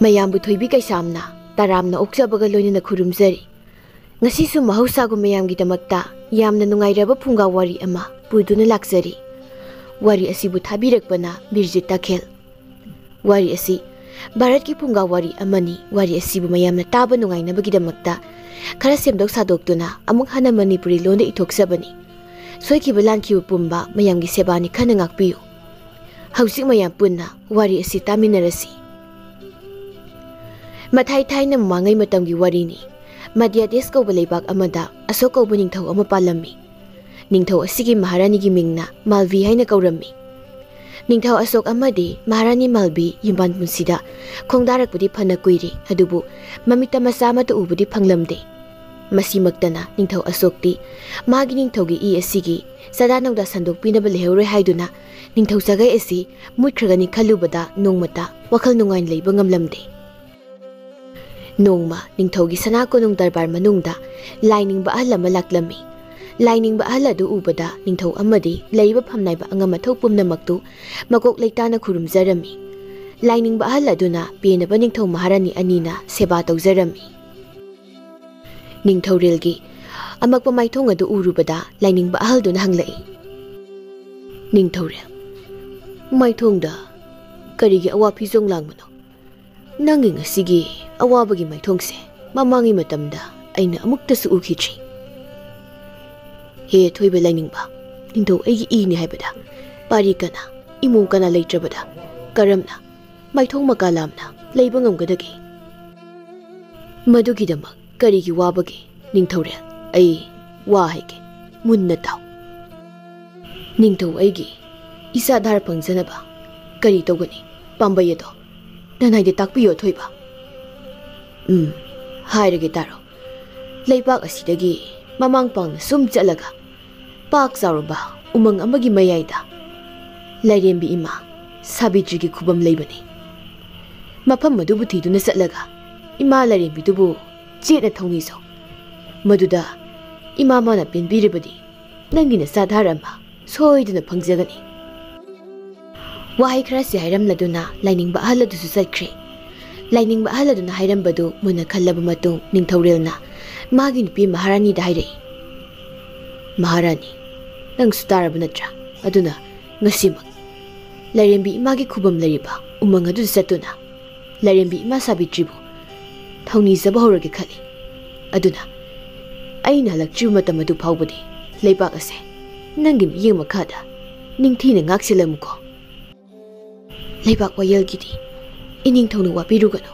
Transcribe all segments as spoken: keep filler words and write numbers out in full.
ꯃꯌꯥꯝꯕꯨ ꯊꯣꯏꯕꯤ ꯀꯩꯁꯥꯝꯅ ꯇꯔꯥꯝꯅ ꯑꯣꯛꯆꯕꯒ ꯂꯣꯏꯅꯅ ꯈꯨꯔꯨꯝꯖꯔꯤ꯫ ꯉꯁꯤꯁꯨ ꯃꯍꯧꯁꯥꯒꯨꯝ ꯃꯌꯥꯝꯒꯤꯗꯃꯛꯇ ꯌꯥꯝꯅ ꯅꯨꯡꯉꯥꯏꯔꯕ ꯐꯨꯡꯒꯥ ꯋꯥꯔꯤ ꯑꯃ ꯄꯨꯗꯨꯅ ꯂꯥꯛꯆꯔꯤ꯫ ꯋꯥꯔꯤ ꯑꯁꯤꯕꯨ ꯊꯥꯕꯤꯔꯛꯄꯅ ꯕꯤꯔꯖꯤꯠ ꯇꯥꯈꯦꯜ꯫ ꯋꯥꯔꯤ ꯑꯁꯤ ꯚꯥꯔꯠꯀꯤ ꯐꯨꯡꯒꯥ ꯋꯥꯔꯤ ꯑꯃꯅꯤ꯫ ꯋꯥꯔꯤ ꯑꯁꯤꯕꯨ ꯃꯌꯥꯝꯅ ꯇꯥꯕ ꯅꯨꯡꯉꯥꯏꯅꯕꯒꯤꯗꯃꯛꯇ ꯈꯔ ꯁꯦꯝꯗꯣꯛ ꯁꯥꯗꯣꯛꯇꯨꯅ ꯑꯃꯨꯛ ꯍꯟꯅ ꯃꯅꯤꯄꯨꯔꯤ ꯂꯣꯟꯗ ꯏꯊꯣꯛꯆꯕꯅꯤ꯫ ꯁꯣꯏꯈꯤꯕ ꯂꯥꯟꯈꯤꯕ ꯄꯨꯝꯕ ꯃꯌꯥꯝꯒꯤ ꯁꯦꯕꯥꯅꯤ ꯈꯟꯅ ꯉꯥꯛꯄꯤꯌꯨ꯫ ꯍꯧꯖꯤꯛ ꯃꯌꯥꯝ ꯄꯨꯟꯅ ꯋꯥꯔꯤ ꯑꯁꯤ ꯇꯥꯃꯤꯟꯅꯔꯁꯤ꯫ ꯃꯊꯥꯏ ꯊꯥꯏꯅ ꯃꯃꯥꯡꯉꯩ ꯃꯇꯝꯒꯤ ꯋꯥꯔꯤꯅꯤ꯫ ꯃꯙ꯭ꯌ ꯗꯦꯁ ꯀꯧꯕ ꯂꯩꯕꯥꯛ ꯑꯃꯗ ꯑꯁꯣꯛ ꯀꯧꯕ ꯅꯤꯡꯊꯧ ꯑꯃ ꯄꯥꯜꯂꯝꯃꯤ꯫ ꯅꯤꯡꯊꯧ ꯑꯁꯤꯒꯤ ꯃꯍꯥꯔꯥꯅꯤꯒꯤ ꯃꯤꯡꯅ ꯃꯥꯜꯚꯤ ꯍꯥꯏꯅ ꯀꯧꯔꯝꯃꯤ꯫ ꯅꯤꯡꯊꯧ ꯑꯁꯣꯛ ꯑꯃꯗꯤ ꯃꯍꯥꯔꯥꯅꯤ ꯃꯥꯜꯚꯤ ꯌꯨꯝꯕꯥꯟ ꯄꯨꯟꯁꯤꯗ ꯈꯣꯡꯗꯥꯔꯛꯄꯗꯤ ꯐꯅ ꯀꯨꯏꯔꯦ, ꯑꯗꯨꯕꯨ ꯃꯃꯤꯠꯇ ꯃꯆꯥ ꯑꯃꯠꯇ ꯎꯕꯗꯤ ꯐꯪꯂꯝꯗꯦ꯫ ꯃꯁꯤꯃꯛꯇꯅ ꯅꯤꯡꯊꯧ ꯑꯁꯣꯛꯇꯤ ꯃꯥꯒꯤ ꯅꯤꯡꯊꯧꯒꯤ ꯏ ꯑꯁꯤꯒꯤ ꯆꯥꯗꯥ ꯅꯧꯗꯥ ꯁꯟꯗꯣꯛꯄꯤꯅꯕ ꯂꯩꯍꯧꯔꯣꯏ ꯍꯥꯏꯗꯨꯅ ꯅꯤꯡꯊꯧ ꯁꯥꯒꯩ ꯑꯁꯤ ꯃꯨꯠꯈ꯭ꯔꯒꯅꯤ ꯈꯜꯂꯨꯕꯗ ꯅꯣꯡꯃꯇ ꯋꯥꯈꯜ ꯅꯨꯡꯉꯥꯏꯅ ꯂꯩꯕ ꯉꯝꯂꯝꯗꯦ꯫ ꯅꯣꯡꯃ ꯅꯤꯡꯊꯧꯒꯤ ꯁꯅꯥ ꯀꯣꯅꯨꯡ ꯗꯔꯕꯥꯔ ꯃꯅꯨꯡꯗ ꯂꯥꯏꯅꯤꯡꯕ ꯑꯍꯜ ꯑꯃ ꯂꯥꯛꯂꯝꯃꯤ꯫ ꯂꯥꯏꯅꯤꯡꯕ ꯑꯍꯜ ꯑꯗꯨ ꯎꯕꯗ ꯅꯤꯡꯊꯧ ꯑꯃꯗꯤ ꯂꯩꯔꯤꯕ ꯐꯝꯅꯥꯏꯕ ꯑꯉꯝ ꯑꯊꯧ ꯄꯨꯝꯅꯃꯛꯇꯨ ꯃꯀꯣꯛ ꯂꯩꯇꯥꯅ ꯈꯨꯔꯨꯝꯖꯔꯝꯃꯤ꯫ ꯂꯥꯏꯅꯤꯡꯕ ꯑꯍꯜ ꯑꯗꯨꯅ ꯄꯦꯟꯅꯕ ꯅꯤꯡꯊꯧ ꯃꯍꯥꯔꯥꯅꯤ ꯑꯅꯤꯅ ꯁꯦꯕꯥ ꯇꯧꯖꯔꯝꯃꯤ꯫ ꯅꯤꯡꯊꯧꯔꯦꯜꯒꯤ ꯑꯃꯛꯄ ꯃꯥꯏꯊꯣꯡ ꯑꯗꯨ ꯎꯔꯨꯕꯗ ꯂꯥꯏꯅꯤꯡꯕ ꯑꯍꯜꯗꯨꯅ ꯍꯪꯂꯛꯏ, "ꯅꯤꯡꯊꯧꯔꯦꯜ, ꯃꯥꯏꯊꯣꯡꯗ ꯀꯔꯤꯒꯤ ꯑꯋꯥ ꯐꯤꯖꯣꯡ ꯂꯥꯡꯕꯅꯣ? ꯅꯪꯒꯤ ꯉꯁꯤꯒꯤ ꯑꯋꯥꯕꯒꯤ ꯃꯥꯏꯊꯣꯡꯁꯦ ꯃꯃꯥꯡꯒꯤ ꯃꯇꯝꯗ ꯑꯩꯅ ꯑꯃꯨꯛꯇꯁꯨ ꯎꯈꯤꯗ꯭ꯔꯤ꯫ ꯍꯦ ꯑꯊꯣꯏꯕ ꯂꯥꯏꯅꯤꯡꯕ, ꯅꯤꯡꯊꯧ ꯑꯩꯒꯤ ꯏꯅꯤ ꯍꯥꯏꯕꯗ ꯄꯥꯔꯤ ꯀꯅꯥ, ꯏꯃꯨꯡ ꯀꯅꯥ ꯂꯩꯇ꯭ꯔꯕꯗ ꯀꯔꯝꯅ ꯃꯥꯏꯊꯣꯡ ꯃꯀꯥ ꯂꯥꯝꯅ ꯂꯩꯕ ꯉꯝꯒꯗꯒꯦ? ꯃꯗꯨꯒꯤꯗꯃꯛ ꯀꯔꯤꯒꯤ ꯋꯥꯕꯒꯦ? ꯅꯤꯡꯊꯧꯔꯦꯜ, ꯑꯩ ꯋꯥ ꯍꯥꯏꯒꯦ, ꯃꯨꯟꯅ ꯇꯥꯎ꯫ ꯅꯤꯡꯊꯧ ꯑꯩꯒꯤ ꯏꯆꯥ ꯙꯥꯔ ꯐꯪꯖꯅꯕ ꯀꯔꯤ ꯇꯧꯒꯅꯤ? ꯄꯥꯝꯕꯩ ꯑꯗꯣ ꯅꯅꯥꯏꯗ ꯇꯥꯛꯄꯤꯌꯨ ꯑꯊꯣꯏꯕ꯫" "ꯎꯝ, ꯍꯥꯏꯔꯒꯦ ꯇꯥꯔꯣ꯫ ꯂꯩꯕꯥꯛ ꯑꯁꯤꯗꯒꯤ ꯃꯃꯥꯡ ꯄꯥꯡꯅ ꯁꯨꯝ ꯆꯠꯂꯒ ꯄꯥꯛ ꯆꯥꯎꯔꯕ ꯎꯃꯪ ꯑꯃꯒꯤ ꯃꯌꯥꯏꯗ ꯂꯥꯏꯔꯦꯝꯕꯤ ꯏꯃꯥ ꯁꯥꯕꯤꯇ꯭ꯔꯤꯒꯤ ꯈꯨꯕꯝ ꯂꯩꯕꯅꯤ꯫ ꯃꯐꯝ ꯑꯗꯨꯕꯨ ꯊꯤꯗꯨꯅ ꯆꯠꯂꯒ ꯏꯃꯥ ꯂꯥꯏꯔꯦꯝꯕꯤꯗꯨꯕꯨ ꯆꯦꯠꯅ ꯊꯧꯅꯤꯖꯧ꯫ ꯃꯗꯨꯗ ꯏꯃꯥ ꯃꯥꯅ ꯄꯦꯟꯕꯤꯔꯕꯗꯤ ꯅꯪꯒꯤ ꯅꯆꯥ ꯙꯥꯔ ꯑꯃ ꯁꯣꯏꯗꯅ ꯐꯪꯖꯒꯅꯤ꯫" ꯋꯥꯍꯩ ꯈꯔꯁꯤ ꯍꯥꯏꯔꯝꯂꯗꯨꯅ ꯂꯥꯏꯅꯤꯡꯕ ꯑꯍꯜ ꯑꯗꯨꯁꯨ ꯆꯠꯈ꯭ꯔꯦ꯫ ꯂꯥꯏꯅꯤꯡꯕ ꯑꯍꯜ ꯑꯗꯨꯅ ꯍꯥꯏꯔꯝꯕꯗꯨ ꯃꯨꯟꯅ ꯈꯜꯂꯕ ꯃꯇꯨꯡ, ꯅꯤꯡꯊꯧꯔꯦꯜꯅ ꯃꯥꯒꯤ ꯅꯨꯄꯤ ꯃꯍꯥꯔꯥꯅꯤꯗ ꯍꯥꯏꯔꯛꯏ, "ꯃꯍꯥꯔꯥꯅꯤ, ꯅꯪꯁꯨ ꯇꯥꯔꯕ ꯅꯠꯇ꯭ꯔꯥ? ꯑꯗꯨꯅ ꯉꯁꯤꯃꯛ ꯂꯥꯏꯔꯦꯝꯕꯤ ꯏꯃꯥꯒꯤ ꯈꯨꯕꯝ ꯂꯩꯔꯤꯕ ꯎꯃꯪ ꯑꯗꯨꯗ ꯆꯠꯇꯨꯅ ꯂꯥꯏꯔꯦꯝꯕꯤ ꯏꯃꯥ ꯁꯥꯕꯤꯇ꯭ꯔꯤꯕꯨ ꯊꯧꯅꯤꯖꯕ ꯍꯧꯔꯒꯦ ꯈꯜꯂꯤ꯫ ꯑꯗꯨꯅ ꯑꯩꯅ ꯍꯜꯂꯛꯇ꯭ꯔꯤꯕ ꯃꯇꯝ ꯑꯗꯨ ꯐꯥꯎꯕꯗꯤ ꯂꯩꯕꯥꯛ ꯑꯁꯦ ꯅꯪꯒꯤ ꯃꯤꯠꯌꯦꯡ ꯃꯈꯥꯗ ꯅꯤꯡꯊꯤꯅ ꯉꯥꯛꯁꯤꯜꯂꯝꯃꯨꯀꯣ꯫ ꯂꯩꯕꯥꯛ ꯋꯥꯌꯦꯜꯒꯤꯗꯤ ꯏꯅꯤꯡꯊꯧꯅ ꯋꯥꯕꯤꯔꯨꯒꯅꯨ꯫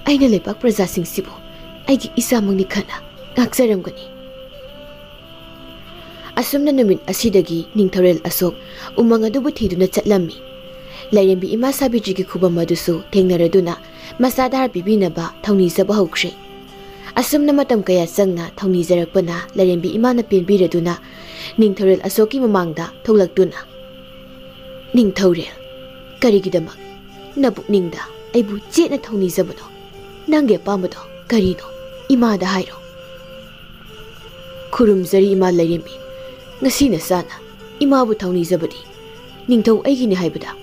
ꯑꯩꯅ ꯂꯩꯕꯥꯛ ꯄ꯭ꯔꯖꯥꯁꯤꯡꯁꯤꯕꯨ ꯑꯩꯒꯤ ꯏꯆꯥꯃꯛꯅꯤ ꯈꯟꯅ ꯉꯥꯛꯆꯔꯝꯒꯅꯤ꯫" ꯑꯁꯨꯝꯅ ꯅꯨꯃꯤꯠ ꯑꯁꯤꯗꯒꯤ ꯅꯤꯡꯊꯧꯔꯦꯜ ꯑꯁꯣꯛ ꯎꯃꯪ ꯑꯗꯨꯕꯨ ꯊꯤꯗꯨꯅ ꯆꯠꯂꯝꯃꯤ꯫ ꯂꯥꯏꯔꯦꯝꯕꯤ ꯏꯃꯥ ꯁꯥꯕꯤꯇ꯭ꯔꯤꯒꯤ ꯈꯨꯕꯝ ꯑꯗꯨꯁꯨ ꯊꯦꯡꯅꯔꯗꯨꯅ ꯃꯆꯥ ꯙꯥꯔ ꯄꯤꯕꯤꯅꯕ ꯊꯧꯅꯤꯖꯕ ꯍꯧꯈ꯭ꯔꯦ꯫ ꯑꯁꯨꯝꯅ ꯃꯇꯝ ꯀꯌꯥ ꯆꯪꯅ ꯊꯧꯅꯤꯖꯔꯛꯄꯅ ꯂꯥꯏꯔꯦꯝꯕꯤ ꯏꯃꯥꯅ ꯄꯦꯟꯕꯤꯔꯗꯨꯅ ꯅꯤꯡꯊꯧꯔꯦꯜ ꯑꯁꯣꯛꯀꯤ ꯃꯃꯥꯡꯗ ꯊꯣꯛꯂꯛꯇꯨꯅ, "ꯅꯤꯡꯊꯧꯔꯦꯜ, ꯀꯔꯤꯒꯤꯗꯃꯛ ꯅꯄꯨꯛꯅꯤꯡꯗ ꯑꯩꯕꯨ ꯆꯦꯠꯅ ꯊꯧꯅꯤꯖꯕꯅꯣ? ꯅꯪꯒꯤ ꯑꯄꯥꯝꯕꯗꯣ ꯀꯔꯤꯅꯣ? ꯏꯃꯥꯗ ꯍꯥꯏꯔꯣ꯫" "ꯈꯨꯔꯨꯝꯖꯔꯤ ꯏꯃꯥ ꯂꯥꯏꯔꯦꯝꯕꯤ꯫ ꯉꯁꯤ ꯅꯆꯥꯅ ꯏꯃꯥꯕꯨ ꯊꯧꯅꯤꯖꯕꯗꯤ ꯅꯤꯡꯊꯧ ꯑꯩꯒꯤꯅꯤ ꯍꯥꯏꯕꯗ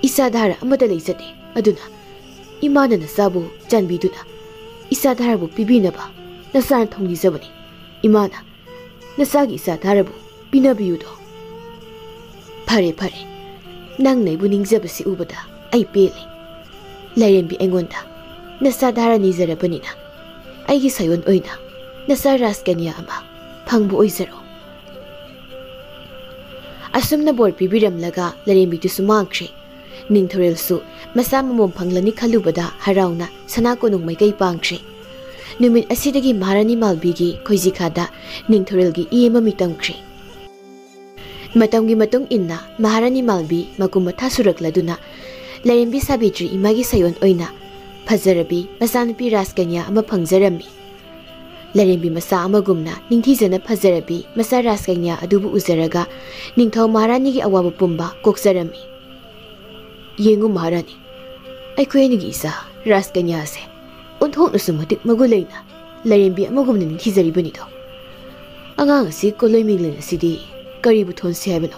ꯏꯆꯥ ꯙꯥꯔ ꯑꯃꯠꯇ ꯂꯩꯖꯗꯦ꯫ ꯑꯗꯨꯅ ꯏꯃꯥꯅ ꯅꯆꯥꯕꯨ ꯆꯥꯟꯕꯤꯗꯨꯅ ꯏꯆꯥ ꯙꯥꯔꯕꯨ ꯄꯤꯕꯤꯅꯕ ꯅꯆꯥꯅ ꯊꯧꯅꯤꯖꯕꯅꯤ꯫ ꯏꯃꯥꯅ ꯅꯆꯥꯒꯤ ꯏꯆꯥ ꯙꯥꯔꯕꯨ ꯄꯤꯅꯕꯤꯌꯨꯗꯣ꯫" "ꯐꯔꯦ, ꯐꯔꯦ, ꯅꯪꯅ ꯑꯩꯕꯨ ꯅꯤꯡꯖꯕꯁꯤ ꯎꯕꯗ ꯑꯩ ꯄꯦꯜꯂꯦ꯫ ꯂꯥꯏꯔꯦꯝꯕꯤ ꯑꯩꯉꯣꯟꯗ ꯅꯆꯥ ꯙꯥꯔ ꯅꯤꯖꯔꯕꯅꯤꯅ ꯑꯩꯒꯤ ꯁꯥꯌꯣꯟ ꯑꯣꯏꯅ ꯅꯆꯥ ꯔꯥꯖꯀꯟꯌꯥ ꯑꯃ ꯐꯪꯕ ꯑꯣꯏꯖꯔꯣ꯫" ꯑꯁꯨꯝꯅ ꯕꯣꯔ ꯄꯤꯕꯤꯔꯝꯂꯒ ꯂꯥꯏꯔꯦꯝꯕꯤꯗꯨꯁꯨ ꯃꯥꯡꯈ꯭ꯔꯦ꯫ ꯅꯤꯡꯊꯧꯔꯦꯜꯁꯨ ꯃꯆꯥ ꯃꯃꯣꯝ ꯐꯪꯂꯅꯤ ꯈꯜꯂꯨꯕꯗ ꯍꯔꯥꯎꯅ ꯁꯅꯥ ꯀꯣꯅꯨꯡ ꯃꯥꯏꯀꯩ ꯄꯥꯡꯈ꯭ꯔꯦ꯫ ꯅꯨꯃꯤꯠ ꯑꯁꯤꯗꯒꯤ ꯃꯍꯥꯔꯥꯅꯤ ꯃꯥꯜꯕꯤꯒꯤ ꯈꯣꯏꯖꯤꯈꯥꯗ ꯅꯤꯡꯊꯧꯔꯦꯜꯒꯤ ꯏ ꯑꯃ ꯃꯤꯇꯝꯈ꯭ꯔꯦ꯫ ꯃꯇꯝꯒꯤ ꯃꯇꯨꯡ ꯏꯟꯅ ꯃꯍꯥꯔꯥꯅꯤ ꯃꯥꯜꯕꯤ ꯃꯀꯨꯝ ꯃꯊꯥ ꯁꯨꯔꯛꯂꯗꯨꯅ ꯂꯥꯏꯔꯦꯝꯕꯤ ꯁꯥꯕꯤꯇ꯭ꯔꯤ ꯏꯃꯥꯒꯤ ꯁꯥꯌꯣꯟ ꯑꯣꯏꯅ ꯐꯖꯔꯕꯤ ꯃꯆꯥꯅꯨꯄꯤ ꯔꯥꯖꯀꯟꯌꯥ ꯑꯃ ꯐꯪꯖꯔꯝꯃꯤ꯫ ꯂꯥꯏꯔꯦꯝꯕꯤ ꯃꯆꯥ ꯑꯃꯒꯨꯝꯅ ꯅꯤꯡꯊꯤꯖꯅ ꯐꯖꯔꯕꯤ ꯃꯆꯥ ꯔꯥꯖꯀꯟꯌꯥ ꯑꯗꯨꯕꯨ ꯎꯖꯔꯒ ꯅꯤꯡꯊꯧ ꯃꯍꯥꯔꯥꯅꯤꯒꯤ ꯑꯋꯥꯕ ꯄꯨꯝꯕ ꯀꯣꯛꯆꯔꯝꯃꯤ꯫ "ꯌꯦꯡꯉꯨ ꯃꯍꯥꯔꯥꯅꯤ, ꯑꯩꯈꯣꯏ ꯑꯅꯤꯒꯤ ꯏꯆꯥ ꯔꯥꯖꯀꯟꯌꯥ ꯑꯁꯦ ꯑꯣꯟꯊꯣꯛꯅꯁꯨ ꯃꯇꯤꯛ ꯃꯒꯨꯟ ꯂꯩꯅ ꯂꯥꯏꯔꯦꯝꯕꯤ ꯑꯃꯒꯨꯝꯅ ꯅꯤꯡꯊꯤꯖꯔꯤꯕꯅꯤꯗꯣ꯫ ꯑꯉꯥꯡ ꯑꯁꯤ ꯀꯣꯂꯣꯏ ꯃꯤꯡꯂꯦꯟ ꯑꯁꯤꯗꯤ ꯀꯔꯤꯕꯨ ꯊꯣꯟꯁꯤ ꯍꯥꯏꯕꯅꯣ?"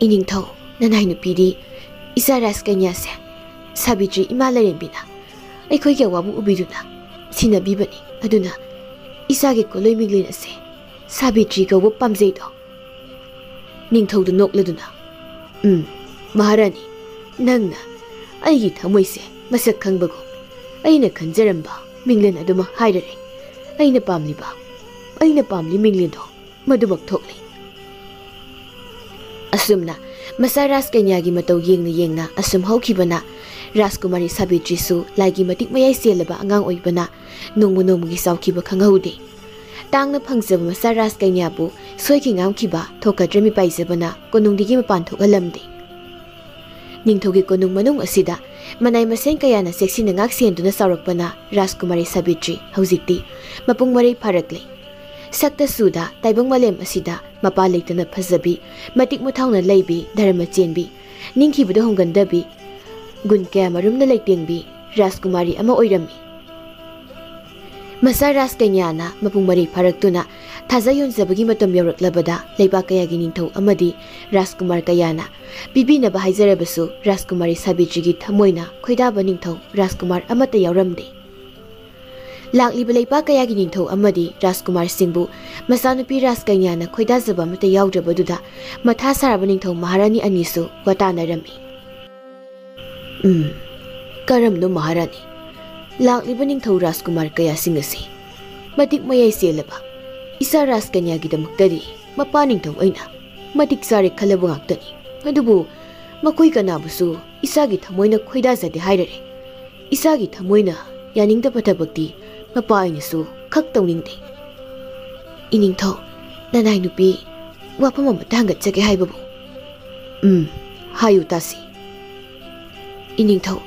"ꯏꯅꯤꯡꯊꯧ, ꯅꯅꯥꯏ ꯅꯨꯄꯤꯗꯤ ꯏꯆꯥ ꯔꯥꯖꯀꯟꯌꯥꯁꯦ ꯁꯥꯕꯤꯇ꯭ꯔꯤ ꯏꯃꯥ ꯂꯥꯏꯔꯦꯝꯕꯤꯅ ꯑꯩꯈꯣꯏꯒꯤ ꯑꯋꯥꯕ ꯎꯕꯤꯗꯨꯅ ꯁꯤꯟꯅꯕꯤꯕꯅꯤ꯫ ꯑꯗꯨꯅ ꯏꯆꯥꯒꯤ ꯀꯣꯂꯣꯏ ꯃꯤꯡꯂꯦꯟ ꯑꯁꯦ ꯁꯥꯕꯤꯇ꯭ꯔꯤ ꯀꯧꯕ ꯄꯥꯝꯖꯩꯗꯣ꯫ ꯅꯤꯡꯊꯧꯗꯨ ꯅꯣꯛꯂꯗꯨꯅ, "ꯎꯝ, ꯃꯍꯥꯔꯥꯅꯤ, ꯅꯪꯅ ꯑꯩꯒꯤ ꯊꯃꯣꯏꯁꯦ ꯃꯁꯛ ꯈꯪꯕꯒꯨꯝ ꯑꯩꯅ ꯈꯟꯖꯔꯝꯕ ꯃꯤꯡꯂꯦꯟ ꯑꯗꯨꯃꯛ ꯍꯥꯏꯔꯔꯦ꯫ ꯑꯩꯅ ꯄꯥꯝꯂꯤꯕ, ꯑꯩꯅ ꯄꯥꯝꯂꯤ ꯃꯤꯡꯂꯦꯟꯗꯣ ꯃꯗꯨꯃꯛ ꯊꯣꯛꯂꯦ꯫" ꯑꯁꯨꯝꯅ ꯃꯆꯥ ꯔꯥꯖꯀꯩꯅ꯭ꯌꯥꯒꯤ ꯃꯇꯧ ꯌꯦꯡꯅ ꯌꯦꯡꯅ ꯑꯁꯨꯝ ꯍꯧꯈꯤꯕꯅ, ꯔꯥꯖꯀꯨꯃꯥꯔꯤ ꯁꯥꯕꯤꯇ꯭ꯔꯤꯁꯨ ꯂꯥꯏꯒꯤ ꯃꯇꯤꯛ ꯃꯌꯥꯏ ꯆꯦꯜꯂꯕ ꯑꯉꯥꯡ ꯑꯣꯏꯕꯅ ꯅꯣꯡꯃ ꯅꯣꯡꯃꯒꯤ ꯆꯥꯎꯈꯤꯕ ꯈꯪꯍꯧꯗꯦ꯫ ꯇꯥꯡꯅ ꯐꯪꯖꯕ ꯃꯆꯥ ꯔꯥꯖꯀꯩꯅ꯭ꯌꯥꯕꯨ ꯁꯣꯏꯈꯤ ꯉꯥꯝꯈꯤꯕ ꯊꯣꯛꯀꯗ꯭ꯔ ꯃꯤꯄꯥꯏꯖꯕꯅ ꯀꯣꯅꯨꯡꯗꯒꯤ ꯃꯄꯥꯟ ꯊꯣꯛꯍꯜꯂꯝꯗꯦ꯫ ꯅꯤꯡꯊꯧꯒꯤ ꯀꯣꯅꯨꯡ ꯃꯅꯨꯡ ꯑꯁꯤꯗ ꯃꯅꯥꯏ ꯃꯁꯦꯟ ꯀꯌꯥꯅ ꯆꯦꯛꯁꯤꯟꯅ ꯉꯥꯛ ꯁꯦꯟꯗꯨꯅ ꯆꯥꯎꯔꯛꯄꯅ ꯔꯥꯖꯀꯨꯃꯥꯔꯤ ꯁꯥꯕꯤꯇ꯭ꯔꯤ ꯍꯧꯖꯤꯛꯇꯤ ꯃꯄꯨꯡ ꯃꯔꯩ ꯐꯥꯔꯛꯂꯦ꯫ ꯁꯛꯇ ꯆꯨꯗ ꯇꯥꯏꯕꯪ ꯃꯥꯂꯦꯝ ꯑꯁꯤꯗ ꯃꯄꯥ ꯂꯩꯇꯅ ꯐꯖꯕꯤ, ꯃꯇꯤꯛ ꯃꯊꯧꯅ ꯂꯩꯕꯤ, ꯙꯔꯃ ꯆꯦꯟꯕꯤ, ꯅꯤꯡꯈꯤꯕꯗ ꯍꯣꯡꯒꯟꯗꯕꯤ, ꯒꯨꯟ ꯀꯌꯥ ꯃꯔꯨꯝꯅ ꯂꯩꯇꯦꯡꯕꯤ ꯔꯥꯖꯀꯨꯃꯥꯔꯤ ꯑꯃ ꯑꯣꯏꯔꯝꯃꯤ꯫ ꯃꯆꯥ ꯔꯥꯖꯀꯩꯅ꯭ꯌꯥꯅ ꯃꯄꯨꯡ ꯃꯔꯩ ꯐꯥꯔꯛꯇꯨꯅ ꯊꯥꯖ ꯌꯣꯟꯖꯕꯒꯤ ꯃꯇꯝ ꯌꯧꯔꯛꯂꯕꯗ ꯂꯩꯕꯥꯛ ꯀꯌꯥꯒꯤ ꯅꯤꯡꯊꯧ ꯑꯃꯗꯤ ꯔꯥꯖꯀꯨꯃꯥꯔ ꯀꯌꯥꯅ ꯄꯤꯕꯤꯅꯕ ꯍꯥꯏꯖꯔꯕꯁꯨ ꯔꯥꯖꯀꯨꯃꯥꯔꯤ ꯁꯥꯕꯤꯇ꯭ꯔꯤꯒꯤ ꯊꯃꯣꯏꯅ ꯈꯣꯏꯗꯥꯕ ꯅꯤꯡꯊꯧ ꯔꯥꯖꯀꯨꯃꯥꯔ ꯑꯃꯠꯇ ꯌꯥꯎꯔꯝꯗꯦ꯫ ꯂꯥꯛꯂꯤꯕ ꯂꯩꯄꯥꯛ ꯀꯌꯥꯒꯤ ꯅꯤꯡꯊꯧ ꯑꯃꯗꯤ ꯔꯥꯖꯀꯨꯃꯥꯔꯁꯤꯡꯕꯨ ꯃꯆꯥꯅꯨꯄꯤ ꯔꯥꯖꯀꯩꯅ꯭ꯌꯥꯅ ꯈꯣꯏꯗꯥꯖꯕ ꯑꯃꯠꯇ ꯌꯥꯎꯗ꯭ꯔꯕꯗꯨꯗ ꯃꯊꯥ ꯁꯥꯔꯕ ꯅꯤꯡꯊꯧ ꯃꯍꯥꯔꯥꯅꯤ ꯑꯅꯤꯁꯨ ꯋꯥꯇꯥꯅꯔꯝꯃꯤ꯫ "ꯎꯝ, ꯀꯔꯝꯅꯣ ꯃꯍꯥꯔꯥꯅꯤ? ꯂꯥꯛꯂꯤꯕ ꯅꯤꯡꯊꯧ ꯔꯥꯖꯀꯨꯃꯥꯔ ꯀꯌꯥꯁꯤꯡ ꯑꯁꯤ ꯃꯇꯤꯛ ꯃꯌꯥꯏ ꯆꯦꯜꯂꯕ ꯏꯆꯥ ꯔꯥꯖꯀꯩꯅ꯭ꯌꯥꯒꯤꯗꯃꯛꯇꯗꯤ ꯃꯄꯥ ꯅꯤꯡꯊꯧ ꯑꯩꯅ ꯃꯇꯤꯛ ꯆꯥꯔꯦ ꯈꯜꯂꯕ ꯉꯥꯛꯇꯅꯤ꯫ ꯑꯗꯨꯕꯨ ꯃꯈꯣꯏ ꯀꯅꯥꯕꯨꯁꯨ ꯏꯆꯥꯒꯤ ꯊꯃꯣꯏꯅ ꯈꯣꯏꯗꯥꯖꯗꯦ ꯍꯥꯏꯔꯔꯦ꯫ ꯏꯆꯥꯒꯤ ꯊꯃꯣꯏꯅ ꯌꯥꯅꯤꯡꯗꯕ ꯊꯕꯛꯇꯤ ꯃꯄꯥ ꯑꯩꯅꯁꯨ ꯈꯛ ꯇꯧꯅꯤꯡꯗꯦ꯫" "ꯏꯅꯤꯡꯊꯧ, ꯅꯅꯥꯏ ꯅꯨꯄꯤ ꯋꯥꯐꯝ ꯑꯃꯇ ꯍꯪꯒꯠꯆꯒꯦ ꯍꯥꯏꯕꯕꯨ꯫" "ꯎꯝ, ꯍꯥꯏꯌꯨ ꯇꯥꯁꯤ꯫" "ꯏꯅꯤꯡꯊꯧ,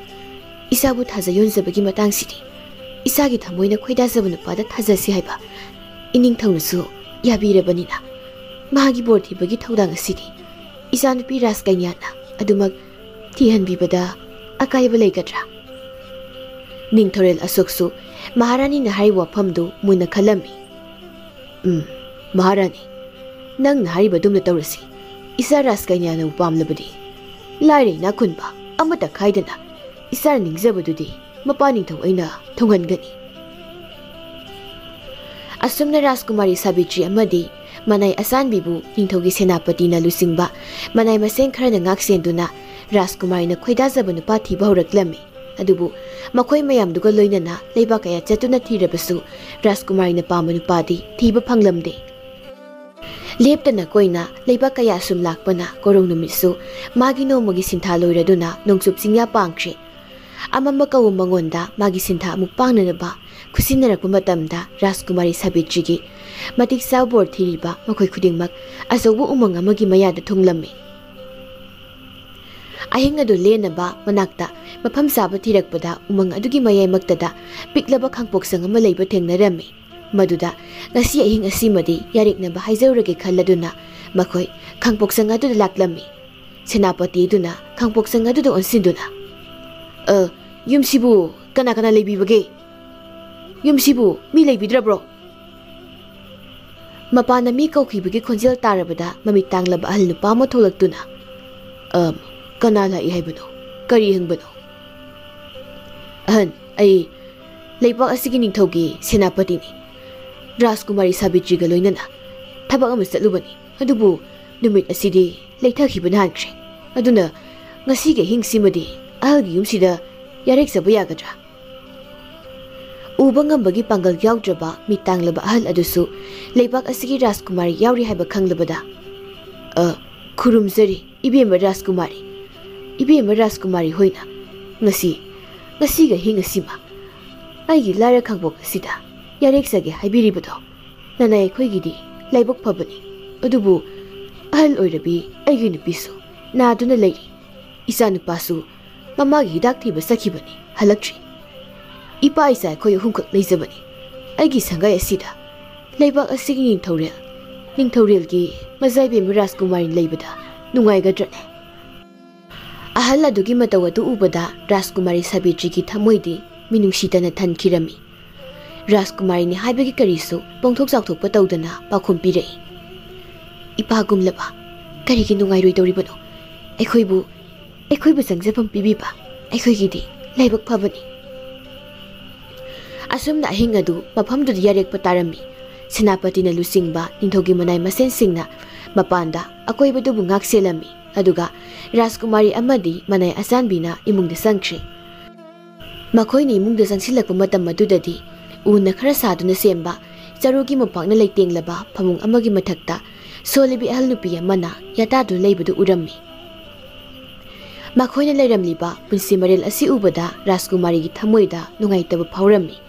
ꯏꯆꯥꯕꯨ ꯊꯥꯖ ꯌꯣꯟꯖꯕꯒꯤ ꯃꯇꯥꯡꯁꯤꯗꯤ ꯏꯆꯥꯒꯤ ꯊꯃꯣꯏꯅ ꯈꯣꯏꯗꯥꯖꯕ ꯅꯨꯄꯥꯗ ꯊꯥꯖꯁꯤ ꯍꯥꯏꯕ ꯏꯅꯤꯡꯊꯧꯅꯁꯨ ꯌꯥꯕꯤꯔꯕꯅꯤꯅ ꯃꯍꯥꯛꯀꯤ ꯕꯣꯔ ꯊꯤꯕꯒꯤ ꯊꯧꯗꯥꯡ ꯑꯁꯤꯗꯤ ꯏꯆꯥꯅꯨꯄꯤ ꯔꯥꯖꯀꯩꯅ꯭ꯌꯥꯅ ꯑꯗꯨꯃꯛ ꯊꯤꯍꯟꯕꯤꯕꯗ ꯑꯀꯥꯏꯕ ꯂꯩꯒꯗ꯭ꯔꯥ?" ꯅꯤꯡꯊꯧꯔꯦꯜ ꯑꯁꯣꯛꯁꯨ ꯃꯍꯥꯔꯥꯅꯤꯅ ꯍꯥꯏꯔꯤꯕ ꯋꯥꯐꯝꯗꯨ ꯃꯨꯟꯅ ꯈꯜꯂꯝꯃꯤ꯫ "ꯎꯝ, ꯃꯍꯥꯔꯥꯅꯤ, ꯅꯪꯅ ꯍꯥꯏꯔꯤꯕ ꯑꯗꯨꯝꯅ ꯇꯧꯔꯁꯤ꯫ ꯏꯆꯥ ꯔꯥꯖꯀꯩꯅ꯭ꯌꯥꯅꯕꯨ ꯄꯥꯝꯂꯕꯗꯤ ꯂꯥꯏꯔ ꯏꯅꯥꯛ ꯈꯨꯟꯕ ꯑꯃꯠꯇ ꯈꯥꯏꯗꯅ ꯏꯆꯥꯅ ꯅꯤꯡꯖꯕꯗꯨꯗꯤ ꯃꯄꯥ ꯅꯤꯡꯊꯧ ꯑꯩꯅ ꯊꯨꯡꯍꯟꯒꯅꯤ꯫ ꯑꯁꯨꯝꯅ ꯔꯥꯖꯀꯨꯃꯥꯔꯤ ꯁꯥꯕꯤꯇ꯭ꯔꯤ ꯑꯃꯗꯤ ꯃꯅꯥꯏ ꯑꯁꯥꯟꯕꯤꯕꯨ ꯅꯤꯡꯊꯧꯒꯤ ꯁꯦꯅꯥꯄꯇꯤꯅ ꯂꯨꯆꯤꯡꯕ ꯃꯅꯥꯏ ꯃꯁꯦꯟ ꯈꯔꯅ ꯉꯥꯛꯁꯦꯟꯗꯨꯅ ꯔꯥꯖꯀꯨꯃꯥꯔꯤꯅ ꯈꯣꯏꯗꯥꯖꯕ ꯅꯨꯄꯥ ꯊꯤꯕ ꯍꯧꯔꯛꯂꯝꯃꯤ꯫ ꯑꯗꯨꯕꯨ ꯃꯈꯣꯏ ꯃꯌꯥꯝꯗꯨꯒ ꯂꯣꯏꯅꯅ ꯂꯩꯕꯥꯛ ꯀꯌꯥ ꯆꯠꯇꯨꯅ ꯊꯤꯔꯕꯁꯨ ꯔꯥꯖꯀꯨꯃꯥꯔꯤꯅ ꯄꯥꯝꯕ ꯅꯨꯄꯥꯗꯤ ꯊꯤꯕ ꯐꯪꯂꯝꯗꯦ꯫ ꯂꯦꯞꯇꯅ ꯀꯣꯏꯅ ꯂꯩꯕꯥꯛ ꯀꯌꯥ ꯁꯨꯝ ꯂꯥꯛꯄꯅ ꯀꯣꯔꯧ ꯅꯨꯃꯤꯠꯁꯨ ꯃꯥꯒꯤ ꯅꯣꯡꯃꯒꯤ ꯁꯤꯟꯊꯥ ꯂꯣꯏꯔꯗꯨꯅ ꯅꯣꯡꯆꯨꯞ ꯆꯤꯡꯌꯥ ꯄꯥꯡꯈ꯭ꯔꯦ꯫ ꯑꯃꯝꯕ ꯀꯧꯕ ꯃꯉꯣꯟꯗ ꯃꯥꯒꯤ ꯁꯤꯟꯊꯥ ꯑꯃꯨꯛ ꯄꯥꯡꯅꯅꯕ ꯈꯨꯠꯁꯤꯟꯅꯔꯛꯄ ꯃꯇꯝꯗ ꯔꯥꯖꯀꯨꯃꯥꯔꯤ ꯁꯥꯕꯤꯇ꯭ꯔꯤꯒꯤ ꯃꯇꯤꯛ ꯆꯥꯕ ꯕꯣꯔ ꯊꯤꯔꯤꯕ ꯃꯈꯣꯏ ꯈꯨꯗꯤꯡꯃꯛ ꯑꯆꯧꯕ ꯎꯃꯪ ꯑꯃꯒꯤ ꯃꯌꯥꯗ ꯊꯨꯡꯂꯝꯃꯤ꯫ ꯑꯍꯤꯡ ꯑꯗꯨ ꯂꯦꯟꯅꯕ ꯃꯅꯥꯛꯇ ꯃꯐꯝ ꯆꯥꯕ ꯊꯤꯔꯛꯄꯗ ꯎꯃꯪ ꯑꯗꯨꯒꯤ ꯃꯌꯥꯏꯃꯛꯇꯗ ꯄꯤꯛꯂꯕ ꯈꯥꯡꯄꯣꯛꯁꯪ ꯑꯃ ꯂꯩꯕ ꯊꯦꯡꯅꯔꯝꯃꯤ꯫ ꯃꯗꯨꯗ ꯉꯁꯤ ꯑꯍꯤꯡ ꯑꯁꯤꯃꯗꯤ ꯌꯥꯔꯦꯛꯅꯕ ꯍꯥꯏꯖꯔꯨꯔꯒꯦ ꯈꯜꯂꯗꯨꯅ ꯃꯈꯣꯏ ꯈꯥꯡꯄꯣꯛꯁꯪ ꯑꯗꯨꯗ ꯂꯥꯛꯂꯝꯃꯤ꯫ ꯁꯦꯅꯥꯄꯇꯤꯗꯨꯅ ꯈꯥꯡꯄꯣꯛꯁꯪ ꯑꯗꯨꯗ ꯑꯣꯟꯁꯤꯟꯗꯨꯅ, "ꯑ, ꯌꯨꯝꯁꯤꯕꯨ ꯀꯅꯥ ꯀꯅꯥ ꯂꯩꯕꯤꯕꯒꯦ? ꯌꯨꯝꯁꯤꯕꯨ ꯃꯤ ꯂꯩꯕꯤꯗ꯭ꯔꯕ꯭ꯔꯣ?" ꯃꯄꯥꯟꯅ ꯃꯤ ꯀꯧꯈꯤꯕꯒꯤ ꯈꯣꯟꯖꯦꯜ ꯇꯥꯔꯕꯗ ꯃꯃꯤꯠ ꯇꯥꯡꯂꯕ ꯑꯍꯜ ꯅꯨꯄꯥ ꯑꯃ ꯊꯣꯛꯂꯛꯇꯨꯅ, "ꯑ, ꯀꯅꯥ ꯂꯥꯛꯏ ꯍꯥꯏꯕꯅꯣ? ꯀꯔꯤ ꯍꯪꯕꯅꯣ?" "ꯑꯍꯟ, ꯑꯩ ꯂꯩꯕꯥꯛ ꯑꯁꯤꯒꯤ ꯅꯤꯡꯊꯧꯒꯤ ꯁꯦꯅꯥꯄꯇꯤꯅꯤ꯫ ꯔꯥꯖꯀꯨꯃꯥꯔꯤ ꯁꯥꯕꯤꯇ꯭ꯔꯤꯒ ꯂꯣꯏꯅꯅ ꯊꯕꯛ ꯑꯃ ꯆꯠꯂꯨꯕꯅꯤ꯫ ꯑꯗꯨꯕꯨ ꯅꯨꯃꯤꯠ ꯑꯁꯤꯗꯤ ꯂꯩꯊꯈꯤꯕꯅ ꯍꯥꯟꯈ꯭ꯔꯦ꯫ ꯑꯗꯨꯅ ꯉꯁꯤꯒꯤ ꯑꯍꯤꯡꯁꯤꯃꯗꯤ ꯑꯍꯜꯒꯤ ꯌꯨꯝꯁꯤꯗ ꯌꯥꯔꯦꯛꯆꯕ ꯌꯥꯒꯗ꯭ꯔꯥ?" ꯎꯕ ꯉꯝꯕꯒꯤ ꯄꯥꯡꯒꯜ ꯌꯥꯎꯗ꯭ꯔꯕ ꯃꯤꯠ ꯇꯥꯡꯂꯕ ꯑꯍꯜ ꯑꯗꯨꯁꯨ ꯂꯩꯕꯥꯛ ꯑꯁꯤꯒꯤ ꯔꯥꯖꯀꯨꯃꯥꯔꯤ ꯌꯥꯎꯔꯤ ꯍꯥꯏꯕ ꯈꯪꯂꯕꯗ, "ꯑ, ꯈꯨꯔꯨꯝꯖꯔꯤ, ꯏꯕꯦꯝꯃ ꯔꯥꯖꯀꯨꯃꯥꯔꯤ꯫ ꯏꯕꯦꯝꯃ ꯔꯥꯖꯀꯨꯃꯥꯔꯤ ꯍꯣꯏꯅ ꯉꯁꯤ, ꯉꯁꯤꯒ ꯍꯤꯡ ꯑꯁꯤꯃ ꯑꯩꯒꯤ ꯂꯥꯏꯔ ꯈꯥꯡꯄꯣꯛ ꯑꯁꯤꯗ ꯌꯥꯔꯦꯛꯆꯒꯦ ꯍꯥꯏꯕꯤꯔꯤꯕꯗꯣ ꯅꯅꯥꯏ ꯑꯩꯈꯣꯏꯒꯤꯗꯤ ꯂꯥꯏꯕꯛ ꯐꯕꯅꯤ꯫ ꯑꯗꯨꯕꯨ ꯑꯍꯜ ꯑꯣꯏꯔꯕꯤ ꯑꯩꯒꯤ ꯅꯨꯄꯤꯁꯨ ꯅꯥꯗꯨꯅ ꯂꯩꯔꯤ꯫ ꯏꯆꯥ ꯅꯨꯄꯥꯁꯨ ꯃꯃꯥꯒꯤ ꯍꯤꯗꯥꯛ ꯊꯤꯕ ꯆꯠꯈꯤꯕꯅꯤ, ꯍꯜꯂꯛꯇ꯭ꯔꯤ꯫ ꯏꯄꯥ ꯏꯆꯥ ꯑꯩꯈꯣꯏ ꯑꯍꯨꯝꯈꯛ ꯂꯩꯖꯕꯅꯤ꯫ ꯑꯩꯒꯤ ꯁꯪꯒꯥꯏ ꯑꯁꯤꯗ ꯂꯩꯕꯥꯛ ꯑꯁꯤꯒꯤ ꯅꯤꯡꯊꯧꯔꯦꯜ, ꯅꯤꯡꯊꯧꯔꯦꯜꯒꯤ ꯃꯖꯥꯏꯕꯦꯝꯃ ꯔꯥꯖꯀꯨꯃꯥꯔꯤ ꯂꯩꯕꯗ ꯅꯨꯡꯉꯥꯏꯒꯗ꯭ꯔꯅꯦ?" ꯑꯍꯜ ꯑꯗꯨꯒꯤ ꯃꯇꯧ ꯑꯗꯨ ꯎꯕꯗ ꯔꯥꯖꯀꯨꯃꯥꯔꯤ ꯁꯥꯕꯤꯇ꯭ꯔꯤꯒꯤ ꯊꯃꯣꯏꯗꯤ ꯃꯤꯅꯨꯡꯁꯤꯇꯅ ꯊꯟꯈꯤꯔꯝꯃꯤ꯫ ꯔꯥꯖꯀꯨꯃꯥꯔꯤꯅꯤ ꯍꯥꯏꯕꯒꯤ ꯀꯔꯤꯁꯨ ꯄꯣꯡꯊꯣꯛ ꯆꯥꯎꯊꯣꯛꯄ ꯇꯧꯗꯅ ꯄꯥꯎꯈꯨꯝ ꯄꯤꯔꯛꯏ, "ꯏꯄꯥꯒꯨꯝꯂꯕ ꯀꯔꯤꯒꯤ ꯅꯨꯡꯉꯥꯏꯔꯣꯏꯗꯧꯔꯤꯕꯅꯣ? ꯑꯩꯈꯣꯏꯕꯨ, ꯑꯩꯈꯣꯏꯕꯨ ꯆꯪꯖꯐꯝ ꯄꯤꯕꯤꯕ ꯑꯩꯈꯣꯏꯒꯤꯗꯤ ꯂꯥꯏꯕꯛ ꯐꯕꯅꯤ꯫ ꯑꯁꯨꯝꯅ ꯑꯍꯤꯡ ꯑꯗꯨ ꯃꯐꯝꯗꯨꯗ ꯌꯥꯔꯦꯛꯄ ꯇꯥꯔꯝꯃꯤ꯫ ꯁꯦꯅꯥꯄꯇꯤꯅ ꯂꯨꯆꯤꯡꯕ ꯅꯤꯡꯊꯧꯒꯤ ꯃꯅꯥꯏ ꯃꯁꯦꯟꯁꯤꯡꯅ ꯃꯄꯥꯟꯗ ꯑꯀꯣꯏꯕꯗꯨꯕꯨ ꯉꯥꯛ ꯁꯦꯜꯂꯝꯃꯤ꯫ ꯑꯗꯨꯒ ꯔꯥꯖꯀꯨꯃꯥꯔꯤ ꯑꯃꯗꯤ ꯃꯅꯥꯏ ꯑꯆꯥꯟꯕꯤꯅ ꯏꯃꯨꯡꯗ ꯆꯪꯈ꯭ꯔꯦ꯫ ꯃꯈꯣꯏꯅ ꯏꯃꯨꯡꯗ ꯆꯪꯁꯤꯜꯂꯛꯄ ꯃꯇꯝ ꯑꯗꯨꯗꯗꯤ ꯎꯅ ꯈꯔ ꯁꯥꯗꯨꯅ ꯁꯦꯝꯕ ꯆꯔꯨꯒꯤ ꯃꯣꯝꯄꯥꯛꯅ ꯂꯩꯇꯦꯡꯂꯕ ꯐꯃꯨꯡ ꯑꯃꯒꯤ ꯃꯊꯛꯇ ꯁꯣꯜꯂꯤꯕꯤ ꯑꯍꯜ ꯅꯨꯄꯤ ꯑꯃꯅ ꯌꯥꯇꯥꯗꯨꯅ ꯂꯩꯕꯗꯨ ꯎꯔꯝꯃꯤ꯫ ꯃꯈꯣꯏꯅ ꯂꯩꯔꯝꯂꯤꯕ ꯄꯨꯟꯁꯤ ꯃꯔꯦꯜ ꯑꯁꯤ ꯎꯕꯗ ꯔꯥꯖꯀꯨꯃꯥꯔꯤꯒꯤ ꯊꯃꯣꯏꯗ ꯅꯨꯡꯉꯥꯏꯇꯕ ꯐꯥꯎꯔꯝꯃꯤ꯫